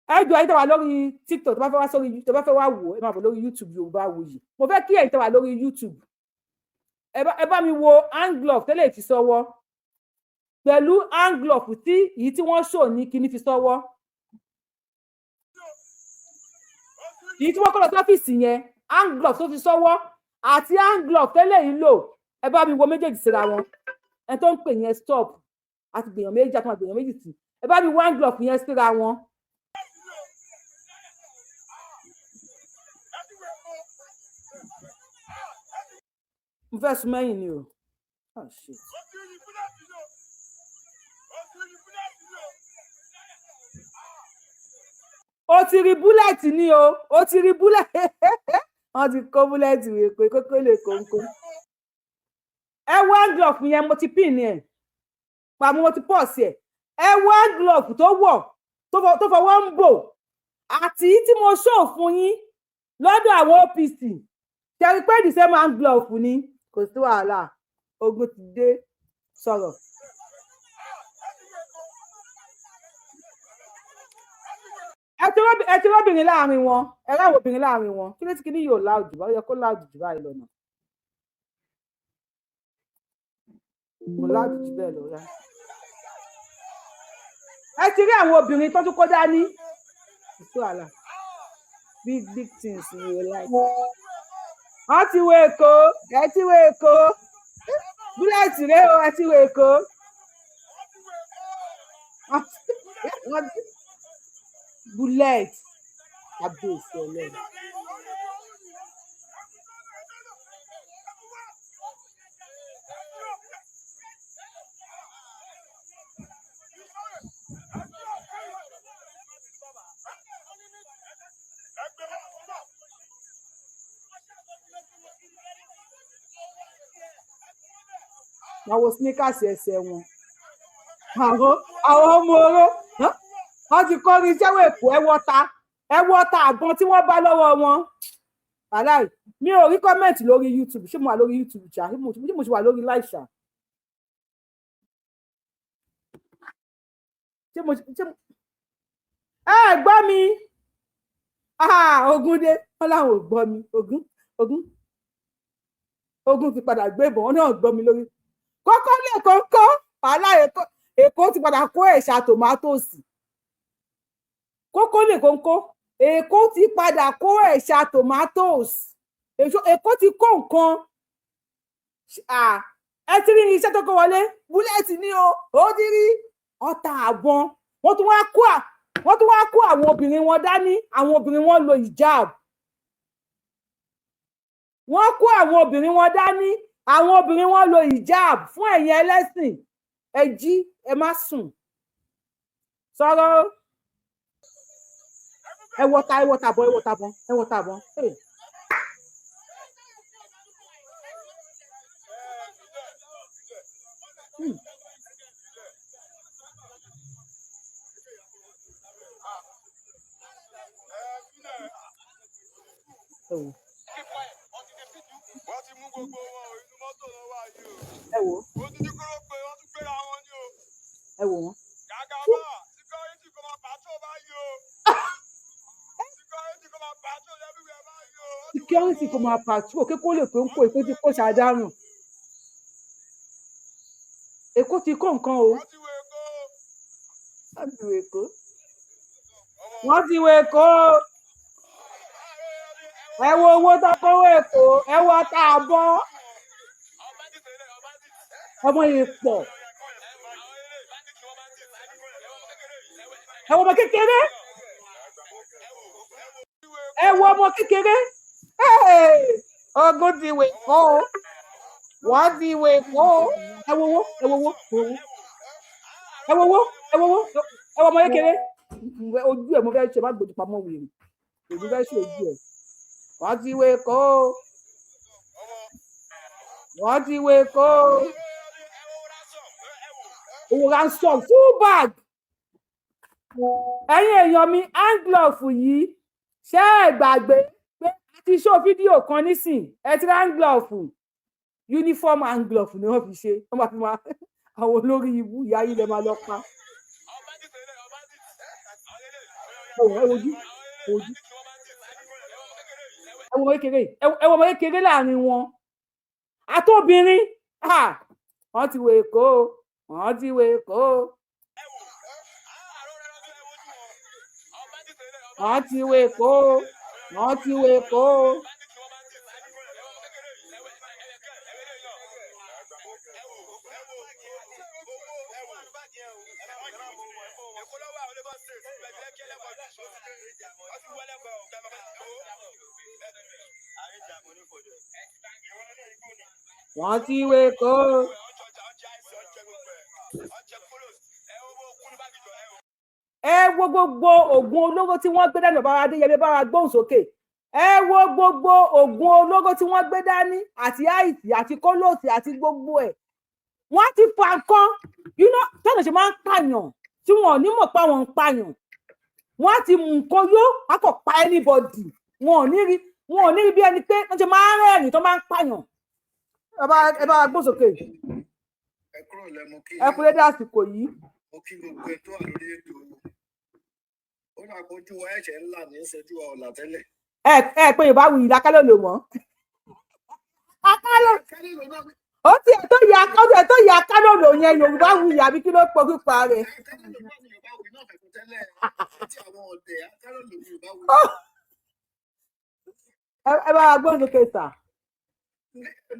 Ẹ jọ, ẹ̀yin tó wà lórí TikTok, tó bá fẹ́ wá sórí, tó bá fẹ́ wá wò, ẹ máa bọ̀ lórí YouTube Yorùbáwùyí. Mo fẹ́ kí ẹ̀yin tó wà lórí YouTube, ẹ bá mi wo hand glove tẹ́lẹ̀ fi sọ́wọ́ pẹ̀lú hand glove tí èyí tí wọ́n ṣò ní kíní fi sọ́wọ́, èyí tí wọ́n kọ́ lọ sí ọ́fíìsì yẹn. Hand glove tó fi sọ́wọ́ àti hand glove tẹ́lẹ̀ yìí lò, ẹ bá mi wo méjèèjì síra wọn. Ẹ tó ń pè yẹn, stop. Àti gbèyàn méjì, àti gbèyàn méjì tì. Ẹ bá mi wo hand glove yẹn síra wọn. Mo fẹ́ sún mẹ́yìn ni o. Oh, shit. O ti rí bullet ni o, o ti rí bullet. Wọ́n ti kó bullet wèé pé kókó lè kónkó. Ẹ wo hand glove yẹn, mo ti pin ẹ pàmò, mo ti pọ̀ sí ẹ. Ẹ wo hand glove tó wọ̀, tó fọwọ́ ń bò, àti tí mo ṣó fún yín lọ́dọ̀ àwọn OPC tẹ̀rí pé the same hand glove ni. Kò sí wàhálà, ogun ti dé. Sọ̀rọ̀. Ẹ ti rọ́bìnrin láàrin wọn, ẹ ráwọ̀ obìnrin láàrin wọn. Kí ló ti kí ni yóò láòjù bá? Ó yẹ kó láòjù jù báyìí lọ́nà, kò láòjù jù bẹ́ẹ̀ lọ rá. Ẹ ti rí àwọn obìnrin tó tún kó dání. Kò sí wàhálà, big big things you like. Wọ́n ti wo Èkó, ẹ ti wo Èkó, bullet rèé o, ẹ ti wo Èkó. Bullet, kábíyèsí Ọlọ́run. Wọ́n wo sneakers ẹsẹ̀ wọn, àwọn ọmọ oró wọ́n ti kọrin iṣẹ́ Èkó. Ẹ wọ́ta, ẹ wọ́ta àgbọn tí wọ́n bá lọ́wọ́ wọn. Wàláì, mi ò rí comment lórí YouTube. Ṣé mo wà lórí YouTube ṣá? Ṣé mo ṣe wà lórí live ṣá? Ṣé mo ṣe ẹ gbọ́ mi? Ogun dé, wọn làwọn ò gbọ́ mi. Ogun, ogun, ogun ti padà gbé ìbọn, wọn náà gbọ́ mi lórí kókó lè kókó. Wàhálà, Èkó ti padà kó ẹ̀ṣà tòmátòsì. Kókó lè kókó, Èkó ti padà kó ẹ̀ṣà tomatoes. Èkó ti kó nǹkan. Ẹ ti rí iṣẹ́ tó kó wọlé, bullet ní o. Ó ti rí ọta àbọn. Wọ́n tún wá kó àwọn obìnrin wọn dání. Àwọn obìnrin wọn lo hijab. Wọ́n kó àwọn obìnrin wọn dání, àwọn obìnrin wọn lo hijab. Fún ẹ̀yin ẹlẹ́sìn, ẹ jí, ẹ má sùn. Sọ̀rọ̀, ẹ wọta, ẹ wọta bọ, ẹ wọta bọ, ẹ wọta bọ. Ẹ wò, ẹ wò, ẹ wò wọn. Security kò máa patrol kékó lè pé ń kó. Èkó ti kó ṣàdárùn, Èkó ti kó nǹkan o. Wọ́n ti wo Èkó, wọ́n ti wo Èkó. Ẹ wo owó tó kówó Èkó, ẹ wo ọta àbọ̀ ọmọ yìí pọ̀. Ẹ wo ọmọ kékeré, ẹ wo ọmọ kékeré. Ogun ti wè kó o, wọ́n ti wè kó o. Ẹ wo owó, ẹ wo owó, ẹ wo owó, ẹ wo owó, ẹ wo ọmọ kékeré. Ojú ẹ mo fẹ́ ṣe, má gbójú pamọ́ wèrè, èmi fẹ́ ṣe ojú ẹ. Wọ́n ti wè kó o, wọ́n ti wè kó o. Owó ransom full bag. Ẹ̀yin èèyàn mi, hand glove yìí, ṣé ẹ gbàgbé pé a ti ṣó fídíò kan nísìn? Ẹ ti hand glove, uniform hand glove ni wọ́n fi ṣe. Wọ́n máa fi máa àwọn olórí ibú ìyá yìí lè máa lọ pa. Ẹ wò, ẹ wojú, ẹ wojú, ẹ wo ọmọ kékeré, ẹ wo ọmọ kékeré láàrin wọn àtòbìnrin. Wọ́n ti wo Èkó, wọ́n ti wo Èkó, wọ́n ti wo Èkó, wọ́n ti wo Èkó. Wọ́n ti wé kó. Ẹ wo gbogbo oògùn olóró tí wọ́n gbé dání. Bàbá Adéyẹmí, bá wa gbóhùn sókè. Ẹ wo gbogbo oògùn olóró tí wọ́n gbé dání, àti ice àti kólóòsì àti gbogbo ẹ̀. Wọ́n ti fa nǹkan tọ́nà ṣe máa ń pààyàn tí wọn ò ní mọ̀ pé àwọn ń pààyàn. Wọ́n á ti mú nǹkan yó, wọ́n kò pa anybody. Wọn ò ní rí bí ẹni pé wọ́n ti máa ń rẹ́rìn tó máa ń pààyàn. Bàbá, ẹ bá wa gbóhùn sókè. Ẹ kúrò lẹ́mu kí. Ẹ kú dédé àsìkò yìí. Mo kí gbogbo ẹ tó wà lórí ètò. Ó dà kó ojú wa ẹ̀ṣẹ̀ ńlá ní í ṣojú wa ọ̀là tẹ́lẹ̀. Ẹ pé Yorùbá wuyì lákàlò lò mọ́ akálò. Ó tiẹ̀ tó yẹ akálò lò yẹn. Yorùbá wuyì àbí kí ló porúkọ rẹ̀? Yorùbá wuyì náà fẹ̀kún tẹ́lẹ̀ tí àwọn ọ̀dẹ̀ akálò lò ní Yorùbá wuyì. Ẹ bá wa gbóhùn sókè sà.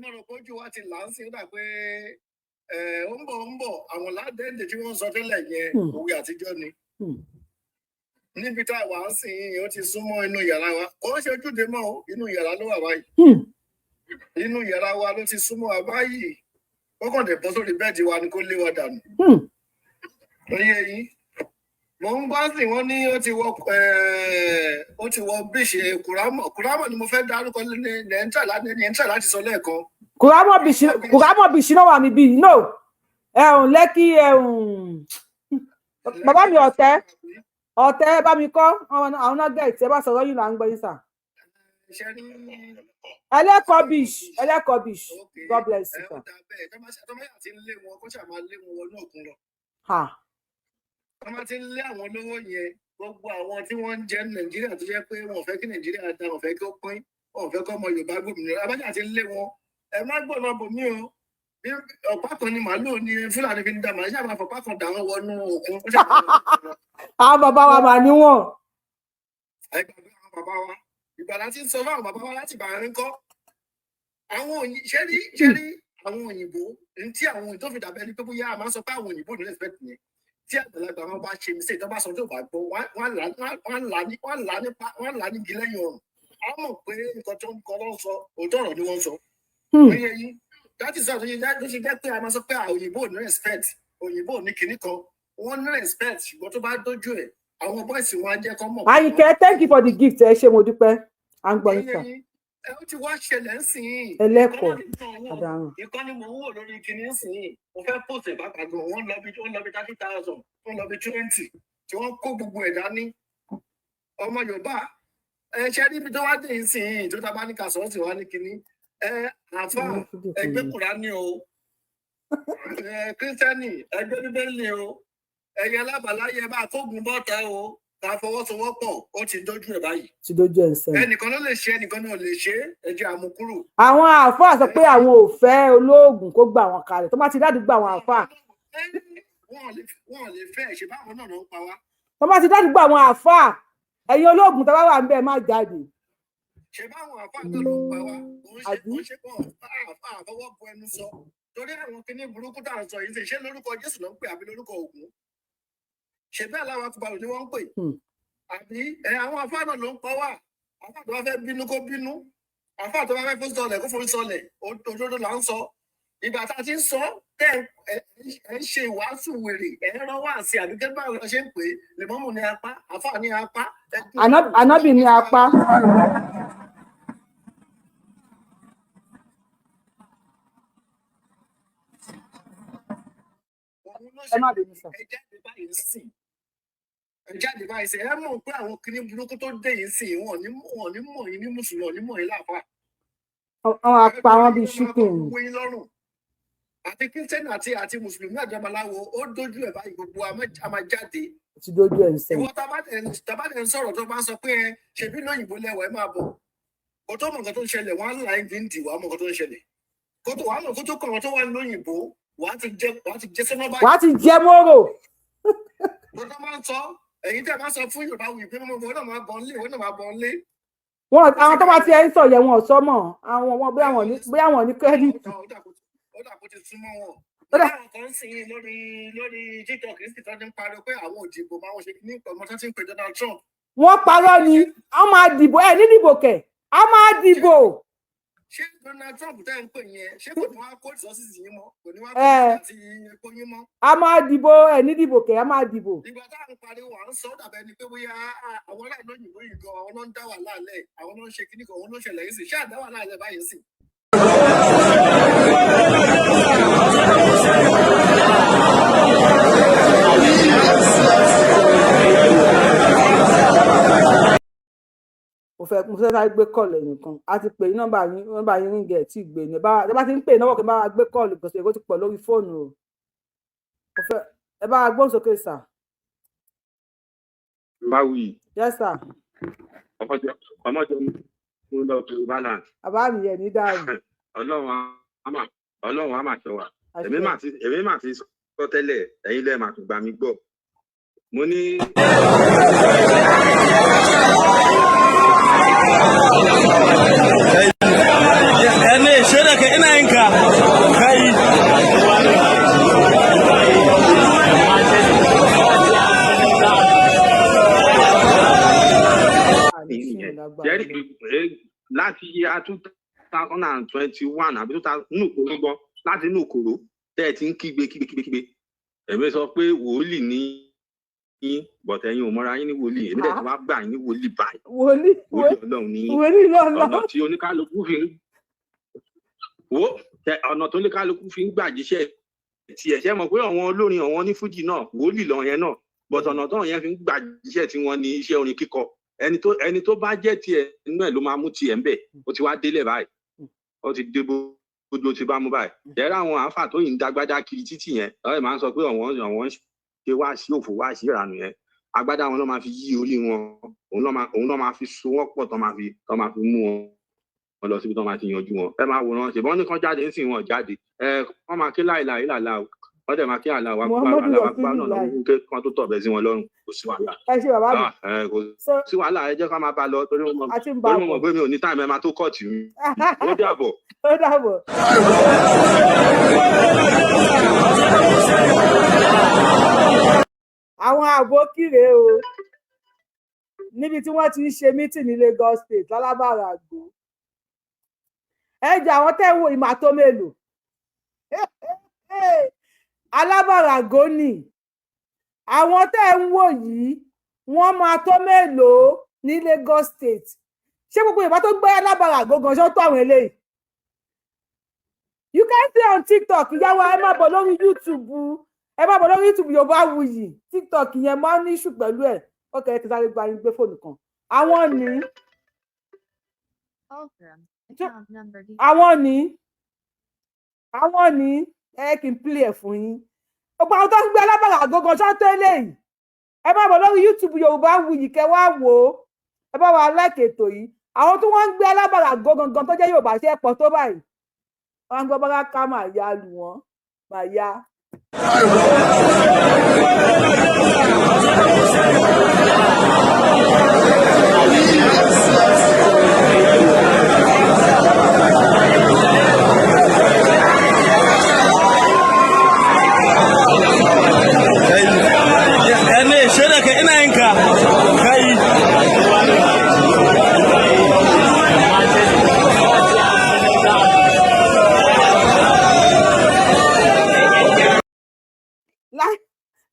Mo rò pé ojú wa ti là ń sìn. Ó dà pé ó ń bọ̀, ó ń bọ̀. Àwọn ládẹ́ǹdè tí wọ́n ń sọ tẹ́lẹ̀ yẹn, òwe àtijọ́ ni. Níbi tá a wà ń sìn yìí, ó ti súnmọ́ inú yàrá wa. Kò ń ṣe ojúde mọ́ o, inú yàrá ló wà báyìí. Inú yàrá wa ló ti súnmọ́ wa báyìí. Ó kàn dé bọ́ sórí bed wa ni kó lé wa dànù. Lóye yín, mo ń gbọ́ sí wọ́n ní ó ti wọ bíṣe kùrámọ̀. Kùrámọ̀ ni mo fẹ́ dárúkọ ní ẹ̀ ń tà láti sọ lẹ́ẹ̀kan. Kùrámọ̀ bìṣì náà wà níbí no ẹ̀hún Lẹ́kì ẹ̀hún. Bàbá mi, ọ̀tẹ́ ọ̀tẹ́ bá mi kọ́ àwọn náà gẹ̀ẹ́tì. Ẹ bá sọ̀rọ̀ yìí là ń gbọ́ yín sà. Ṣe rí? Ẹlẹ́kọ̀ọ́ beach, Ẹlẹ́kọ̀ọ́ beach. God bless you, sir. Bẹ́ẹ̀ tó bá yà ti ń lé wọn, kó ṣáà máa lé wọn wọnú òkun lọ. Tó bá ti ń lé àwọn olówó yẹn, gbogbo àwọn tí wọ́n ń jẹ ní Nàìjíríà tó jẹ́ pé wọn ò fẹ́ kí Nàìjíríà dá, wọn ò fẹ́ kí ó pín, wọn ò fẹ́ kí ọmọ Yorùbá gbòmìnira, abájá ti ń lé wọn, ẹ má gbọ́dọ̀ bò mí o. Bí ọ̀pá kan ni màálù ni Fúlàní fi ń da màálù, ṣáà máa fọ̀pá kan dà wọ́n wọnú òkun. Ó ṣáà máa lọ. Àwọn bàbá wa mà níwọ̀n. Ẹ gbàgbé àwọn bàbá wa. Ìgbà láti ń sọ fún àwọn bàbá wa láti bàá ń kọ́ àwọn òyìn. Ṣé rí àwọn òyìnbó ní tí àwọn òyìnbó tó fi dàbẹ́ ni pé bóyá a máa ń sọ pé àwọn òyìnbó ní respect yẹn. Tí àgbàlagbà wọn bá ṣe mistake, tó bá sọ tó bá gbọ́, wọ́n á là nípa, wọ́n á là ní igi lẹ́yìn ọrùn. Á mọ̀ pé nǹkan tó ń kọ́ ló ń sọ, òótọ́ ọ̀rọ̀ ni wọ́n ń sọ. Ó yé yín, that is why tó ṣe jẹ́ pé a máa sọ pé àwọn òyìnbó ò ní respect, òyìnbó ò ní kinní kan. Wọ́n ní respect, ṣùgbọ́n tó bá dójú ẹ̀, àwọn boys wọn á jẹ́ kọ́ mọ̀. Àyìnkẹ́, thank you for the gift. Ẹ ṣé, mo dúpẹ́. À ń gbọ́ yín sà. Ẹ ó ti wá ṣẹlẹ̀ ń sìn yìí. Ẹlẹ́kọ̀ọ́ àdàrùn. Ìkànnì mò ń wò lórí kinní ń sìn yìí. Mo fẹ́ post ẹ̀ bàbá gan. Wọ́n lọ bí, ó lọ bí 30,000, ó lọ bí 20, tí wọ́n kó gbogbo ẹ̀ dání. Ọmọ Yorùbá, ẹ ṣe níbi tó wá dé yìí sìn yìí, tó tábà ní ká sọ̀rọ̀ sí wa ní kinní. Ẹ àáfà, ẹgbẹ́ Kùránì o, ẹ Kírísítẹ́nì, ẹgbẹ́ Bíbélì o, ẹ̀yẹ alábàláyé, ẹ bá kógun bọ́ta o, ká fọwọ́sowọ́pọ̀. Ó ti dójú ẹ̀ báyìí. Ti dójú ẹ̀ ń sẹ́yìn. Ẹnìkan ló lè ṣe, ẹnìkan náà lè ṣe é. Ẹ jẹ́ àmúkúrò. Àwọn àáfàá sọ pé àwọn ò fẹ́ olóògùn kó gbà wọn kalẹ̀. Tó bá ti dádùúgbò àwọn àáfàá, Wọn ò lè fẹ́ ẹ̀ ṣe báwọn náà ló ń pa wá. Tó bá ti dádùúgbò àwọn àáfàá, ẹ̀yin olóògùn tó bá wà ń bẹ̀, má jáde. Ṣe báwọn àáfàá náà ló ń pa wá. Kò ń ṣe pé àáfàá àfọwọ́ bu ẹnu sọ torí àwọn kinní burúkú tá à ń sọ yìí. Ṣe lórúkọ Jésù ló ń pè àbí lórúkọ Ògún? Ṣe bẹ́ẹ̀ aláwa kúbalò ni wọ́n ń pè àbí ẹ? Àwọn àáfàá náà ló ń pa wá. Àáfàá tó bá fẹ́ bínú kó bínú, àáfàá tó bá fẹ́ fún sọlẹ̀ kó forí sọlẹ̀. Òdodo là ń sọ. Ìgbà tá a ti ń sọ tẹ ẹ ẹ ń ṣe ìwàásù wèrè, ẹ ń rán wáàsí àbí gẹ́gẹ́ báwo la ṣe ń pè é, lèmọ́mù ní apá, àáfàá ní apá. Ànábì ní apá. Ẹ má bínú sà. Ẹ jáde báyìí sìn, ẹ jáde báyìí sìn. Ẹ mọ̀ pé àwọn kinní burúkú tó dé yìí sìn, wọn ò ní mọ̀ yín ní mùsùlùmí, wọn ò ní mọ̀ yín láàfáà. Àwọn apá wọn bíi chicken. Gbogbo yín lọ́rùn, àti kírísítẹ́nì àti mùsùlùmí àti babaláwo, ó dójú ẹ̀ báyìí. Gbogbo a máa jáde. Ti dójú ẹ̀ ń sẹ́yìn. Ìwọ tá bá tẹ̀ ń sọ̀rọ̀, tó bá ń sọ pé ẹ ṣebí lóyìnbó lẹ́wọ̀, ẹ máa bọ̀. Kó tó mọ̀ nǹkan tó ń ṣẹlẹ̀, wọ́n á là ń dín dì wàá mọ̀ nǹkan tó ń ṣẹlẹ̀. Kó tó wàá mọ̀, kó tó kọ̀ wọ́n tó wà lóyìnbó, wàá ti jẹ sọ́nà báyìí. Wàá ti jẹ mórò. Tó tó máa ń sọ, ẹ̀yin tẹ́ ẹ máa ń sọ fún Yorùbá wí pé mo náà máa bọ̀ nlé, ìwọ náà máa bọ̀ nlé. Wọn àwọn tó bá tiẹ̀ ń sọ yẹn, wọn ò sọ mọ́ àwọn wọn, bóyá wọn ní credit. Ó dà kó ti súnmọ́ wọn. Láwọn kan sì ń lórí TikTok sì tó ti ń pariwo pé àwọn ò dìbò, máa ń ṣe ní ọmọ tó ti ń pe Donald Trump. Wọ́n parọ́ ni. Wọ́n máa dìbò. Ẹ ní dìbò kẹ̀, a máa dìbò. Ṣé Donald Trump tẹ́ ń pè yẹn, ṣé kò ní wá kó resources yín mọ́? Kò ní wá kó àti epo yín mọ́? A máa dìbò. Ẹ ní dìbò kẹ̀, a máa dìbò. Ìgbà tá à ń pariwo, à ń sọ, ó dàbẹ́ ni pé bóyá àwọn aráàlú òyìnbó yìí gan, àwọn ló ń dá wàhálà lẹ̀, àwọn ló ń ṣe kíní kan, òun ló ń ṣẹlẹ̀ yìí sì. Ṣé àdá wàhálà lẹ̀ báyìí sì? Mo fẹ́ sáré gbé call ẹnìkan. A ti pè ní nọ́mbà yín, nọ́mbà yín ring, ẹ̀ tí ì gbé ní. Ẹ bá ti ń pè náwó, kí n bá wa gbé call gbèsè, èrò ti pọ̀ lórí fóònù o. Mo fẹ́ ẹ bá wa gbóhùn sókè, sir. Báwí. Yes, sir. Ọmọjọ mú lọ tó balance. Bàbá mi, yẹ ní dáhùn. Ọlọ́run á máa ṣọ́ wa. Èmi mà ti sọ tẹ́lẹ̀, ẹ̀yin lẹ́ẹ̀ máa tún gbà mí gbọ́. Mo ní. Ne shaida ka ina yin ka kai. Jẹ́rí láti year 2021 àbí 2000 nínú ìkòrò gan, láti inú ìkòrò tẹ́ ẹ ti ń kígbe kígbe kígbe kígbe. Èmi sọ pé wòlíì ní yín, but ẹ̀yin ò mọ́ra yín ní wòlíì. Èmi dẹ̀ tí wàá gbà yín ní wòlíì báyìí. Wòlíì. Wòlíì Ọlọ́run ní yín. Wòlíì lọ́nà. Ọ̀nà tí oníkálukú fi ń wo ọ̀nà tó oníkálukú fi ń gbà jíṣẹ́ tiẹ̀, ṣe mọ̀ pé àwọn olórin, àwọn onífújì náà, wòlíì lọ yẹn náà, but ọ̀nà tó yẹn fi ń gbà jíṣẹ́ tí wọ́n ní iṣẹ́ orin kíkọ. Ẹni tó bá jẹ́ tiẹ̀ inú ẹ̀ ló máa mú tiẹ̀ ń bẹ̀. Ó ti wá délẹ̀ báyìí, ó ti dé bójú, ó ti bá mú báyìí. Yẹ́rẹ́ àwọn àáfà tó yìí ń dágbádá kiri títì yẹn, ọ̀rẹ́ máa ń sọ pé àwọn ń ṣe wá sí òfò, wá sí ìranù yẹn. Agbádá wọn ló máa fi yí orí wọn, òun ló máa fi so wọ́n pọ̀, tó máa fi mú wọn lọ síbi tó máa ti yanjú wọn. Ẹ máa wòran, ṣèbọn ní kán jáde ń sìn, wọn jáde. Ẹ wọ́n máa ké láìláì làlá o, wọ́n dẹ̀ máa ké àlà wa Muhammadu àlà wa náà Rasulillah. lọ́wọ́ ké kán tó tọ̀bẹ̀ sí wọn lọ́rùn. Kò sí wàhálà. Ẹ ṣe, bàbá mi. Ah, ẹ, kò sí wàhálà, ẹ jẹ́ ká máa bá a lọ torí mo mọ̀ A ti ń bá torí mo bọ̀. mọ̀ pé mi ò ní time, ẹ máa tó cut mi. Ó dàbọ̀. Ó dàbọ̀. Àwọn àbókìrè o, níbi tí wọ́n ti ń ṣe meeting ní Lagos State lálábàràgbò. Ẹ jẹ́ àwọn tẹ́ ń wo ìmọ̀ àtó mélòó alábàràgó ni àwọn tẹ́ ń wò yìí, wọ́n máa tó mélòó ní Lagos State? Ṣé gbogbo Yorùbá tó gbé alábàràgó gan ṣó tó àwọn eléyìí? You can see on TikTok. Ìyáwó, ẹ má bọ̀ lórí YouTube, ẹ má bọ̀ lórí YouTube Yorùbáwùyí. TikTok yẹn máa ń ní issue pẹ̀lú ẹ̀. Ok, ẹ ti sáré gba yín gbé fóònù kan. Àwọn ní àwọn ní ẹ kì í play ẹ̀ fún yín. Gbogbo àwọn tó ń gbé alábàrà gangan ṣọ́ tó eléyìí. Ẹ má bọ̀ lórí YouTube Yorùbáwùyí, kẹ wá wò ó. Ẹ bá wa like ètò yìí. Àwọn tí wọ́n ń gbé alábàrà gangan tó jẹ́ Yorùbá, ṣe é pọ̀ tó báyìí? Wọ́n ń gbọ́ bára ká máa ya lù wọ́n máa ya. Ne shaida ka ina yin ka kai.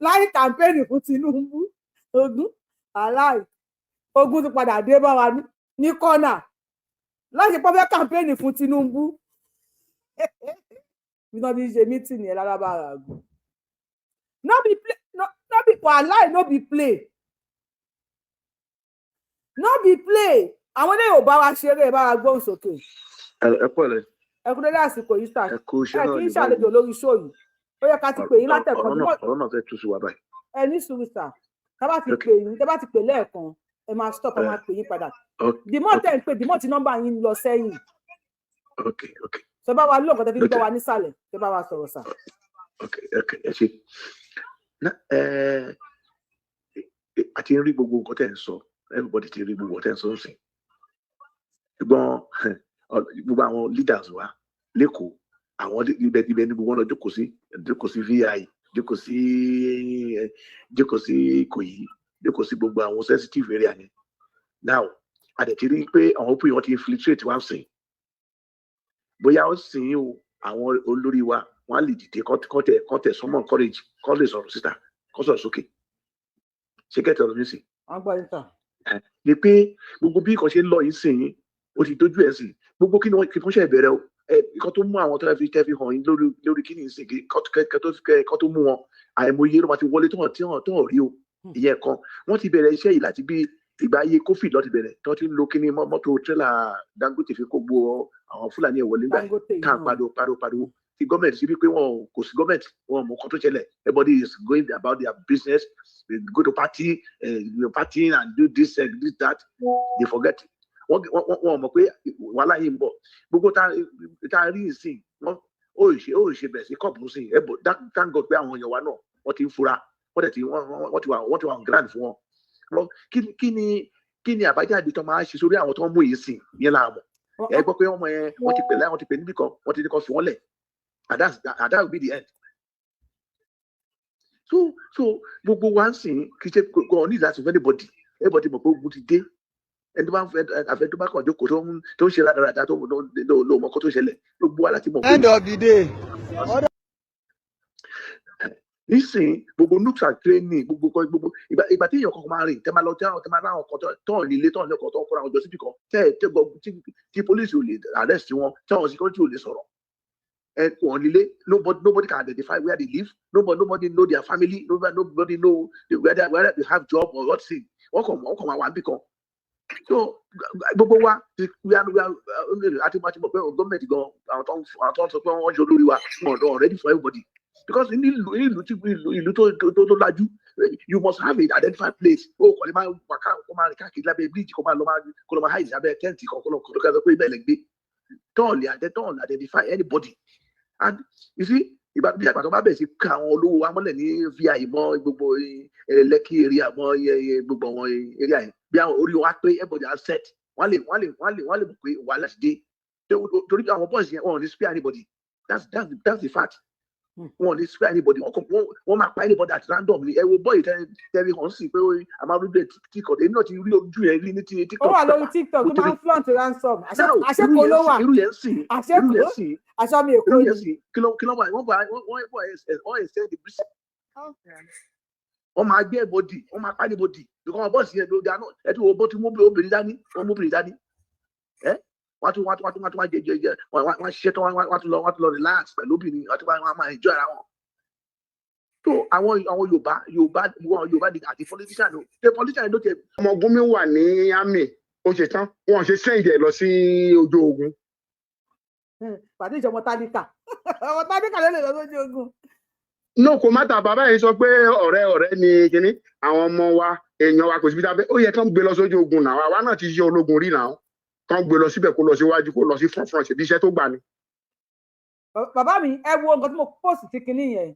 Láì campaign fún Tinubu, ogun aláì ogun ti padà dé bá wa ní kọ́nà láti pọ́ fẹ́ campaign fún Tinubu bí wọ́n ti ń ṣe meeting yẹn lálábàárà gùn. No be play, no, no be wàhálà, no be play, no be play. Àwọn eléyìí ò bá wa ṣeré. Ẹ bá wa gbóhùn sókè. Ẹ pọ̀lẹ́. Ẹ kú dédé àsìkò yìí, sir. Ẹ kú iṣẹ́ Ẹ náà kì í ní ṣàlejò báyìí. Lórí show yìí, ó yẹ ká ti pè yín látẹ̀kọ́. Ọ̀rọ̀ náà, ọ̀rọ̀ náà fẹ́ tú sí wa báyìí. Ẹ ní sùúrù, sir. Tá bá ti pè yín, tá bá ti pè lẹ́ẹ̀kan, ẹ máa stop, ẹ máa pè yín padà. The more tẹ́ ń pè, the more tí nọ́mbà yín ń lọ sẹ́yìn. Ok. Ṣe bá wa lóògùn tẹ́ fi ń gbọ́ wa nísàlẹ̀, ṣe bá wa sọ̀rọ̀, sir. Ok, ẹ ṣe. Ẹ àti ń rí gbogbo nǹkan tẹ́ ń sọ, everybody ti rí gbogbo nǹkan tẹ́ ń sọ ń sìn, ṣùgbọ́n gbogbo àwọn leaders wa lẹ́kọ̀ọ́ Àwọn ibẹ̀ ní gbogbo wọn lọ jókòó sí, jókòó sí VI, jókòó sí Ìkòyí, jókòó sí gbogbo àwọn sensitive area yẹn. Now, a dẹ̀ ti rí i pé àwọn people wọn ti infiltrate wá sìn. Bóyá ó sìn o, àwọn olórí wa wọn á lè dìde kọ́ tẹ̀ summon courage, kọ́ lè sọ̀rọ̀ síta, kọ́ sọ̀rọ̀ sókè. Ṣé kẹ́tẹ̀ ọ̀rọ̀ mi sì? Wọ́n gbọ́ yín sà. Ni pé gbogbo bí nǹkan ṣe ń lọ yìí sìn yín, ó ti dójú ẹ̀ sìn. Gbogbo kí ni wọ́n kí wọ́n ṣe bẹ̀rẹ̀ o, ẹ nǹkan tó mú àwọn tó fi tẹ́ fi hàn yín lórí kí ni ìsìn kí kọ́ tó mú wọn, àìmọye ló máa ti wọlé tó hàn tí hàn tó hàn rí o. Ìyẹn kan, wọ́n ti bẹ̀rẹ̀ iṣẹ́ yìí láti bí ìgbà ayé Covid ló ti bẹ̀rẹ̀, tó ti ń lo kíní mọ́tò tírélà Dangote fi kó gbó àwọn Fúlàní ẹ̀ wọlé nígbà yẹn. Dangote tá à ń náà. Pariwo pariwo pariwo tí gọ́ọ̀mẹ̀ntì sí wípé wọn kò sí gọ́ọ̀mẹ̀ntì, wọn ò mọ nǹkan tó ṣẹlẹ̀. Everybody is going about their business. They go to party, partying and do this and this that. They forget, wọ́n mọ̀ pé wàhálà yìí ń bọ̀. Gbogbo tá a rí ìsìn wọ́n ó ṣe bẹ̀rẹ̀ sí kọ́ọ̀pù sí ẹ bọ̀. Thank God pé àwọn èèyàn wa náà wọ́n ti ń fura, wọ́n dẹ̀ ti wọ́n ti wà on ground fún wọn. Kí ni àbájáde tó máa ṣe sórí àwọn tó ń mú yìí sìn yẹn là mọ̀. Ẹ gbọ́ pé ọmọ yẹn, wọ́n ti pè láì, wọ́n ti pè níbì kan, wọ́n ti ní kó fi wọ́n lẹ̀, and that will be the end. So gbogbo wa ń sìn, kì í ṣe kò ní láti fún anybody. Everybody mọ̀ pé ogun ti dé. Ẹni tó bá ń fẹ́ àfẹ́ tó bá kàn jókòó, tó ń ṣe rádaràda, tó lò mọ̀ kó tó ṣẹlẹ̀, gbogbo wa láti mọ̀ pé End of the day. Nísìnyí, gbogbo nooks and cranny, gbogbo kan, gbogbo ìgbà tí èèyàn kankan máa rìn, tẹ́ máa lọ, tẹ́ máa ráwọn kan tó ní ilé, tó ní ọkọ̀, tó ń kóra wọn jọ síbì kan, tẹ́ tẹ́ gbọ́ tí police ò lè arrest wọn, tí àwọn security ò lè sọ̀rọ̀ ẹ wọn nílé. Nobody can identify where they live. Nobody know their family. Nobody know whether they have job or what thing. Wọ́n kàn máa wà níbì kan. So gbogbo wa we are àti mọ̀ pé gọ́ọ̀mẹ̀ntì gan, àwọn tó ń sọ pé wọ́n ṣe olórí wa, wọn ò ready for everybody, because ní ìlú tí ìlú tó lajú, you must have a identified place. O kò lè máa wà ká kó máa rìn káàkiri lábẹ́ bíríìjì, kó máa lọ máa kó lọ máa hide lábẹ́ tent kan, kó lọ kó lọ pé ibẹ̀ lè gbé tọ́ọ̀lì identify anybody. And you see, ìgbà bí àgbà tó bá bẹ̀rẹ̀ sí ká àwọn olówó wa mọ́lẹ̀ ní VI mọ́ gbogbo Lekki area mọ́ gbogbo àwọn area yẹn, bí àwọn orí wa pé everybody are set, wọ́n lè mọ̀ pé wàhálà ti dé, torí àwọn boys yẹn, wọn ò ní spare anybody. That's the fact. Wọn ò ní spare anybody. Wọ́n kàn wọ́n máa pa anybody at random ni. Ẹ wo boy tẹ́lẹ̀ hàn sí pé a máa rí TikTok, èmi náà ti rí ojú yẹn rí ní TikTok. Ó wà lórí TikTok tó máa ń flaunt ransom. Àṣekò ló wà. Irú yẹn sìn, irú yẹn sìn, Àṣọ mi Èkó irú ni. yẹn sìn, kí ló wà, wọ́n bá wọ́n extend the prison, wọ́n máa gbé body, wọ́n máa pa anybody, because bọ́ọ̀sì yẹn ló dáná. Ẹ tí wo bó ti mú obìnrin dání, wọ́n mú obìnrin dání. Ẹ wọ́n tún wá jẹ jẹ jẹ, wọ́n ṣiṣẹ́ tán, wọ́n tún lọ relax pẹ̀lú obìnrin, wọ́n tún wá máa enjoy ara wọn. So àwọn Yorùbá àti politician o, ṣe politician ló tẹ. Ọmọ Gúnmi wà ní army, ó ṣe tán, wọn ṣe send ẹ lọ sí ojú ogun. Pàdé ìjọba tálíkà, ọmọ tálíkà ló lè lọ sójú ogun. No, kò má ta. Bàbá yìí sọ pé ọ̀rẹ́ ni kínní àwọn ọmọ wa, èèyàn wa, kò síbi tábẹ́ ó yẹ kán gbé lọ sójú ogun náà. Àwa náà ti ṣe ológun rí náà. Kán gbé lọ síbẹ̀, kó lọ síwájú, kó lọ sí front front, ṣèbí iṣẹ́ tó gbà ni. Bàbá mi, ẹ wo nǹkan tí mo post sí kinní yẹn.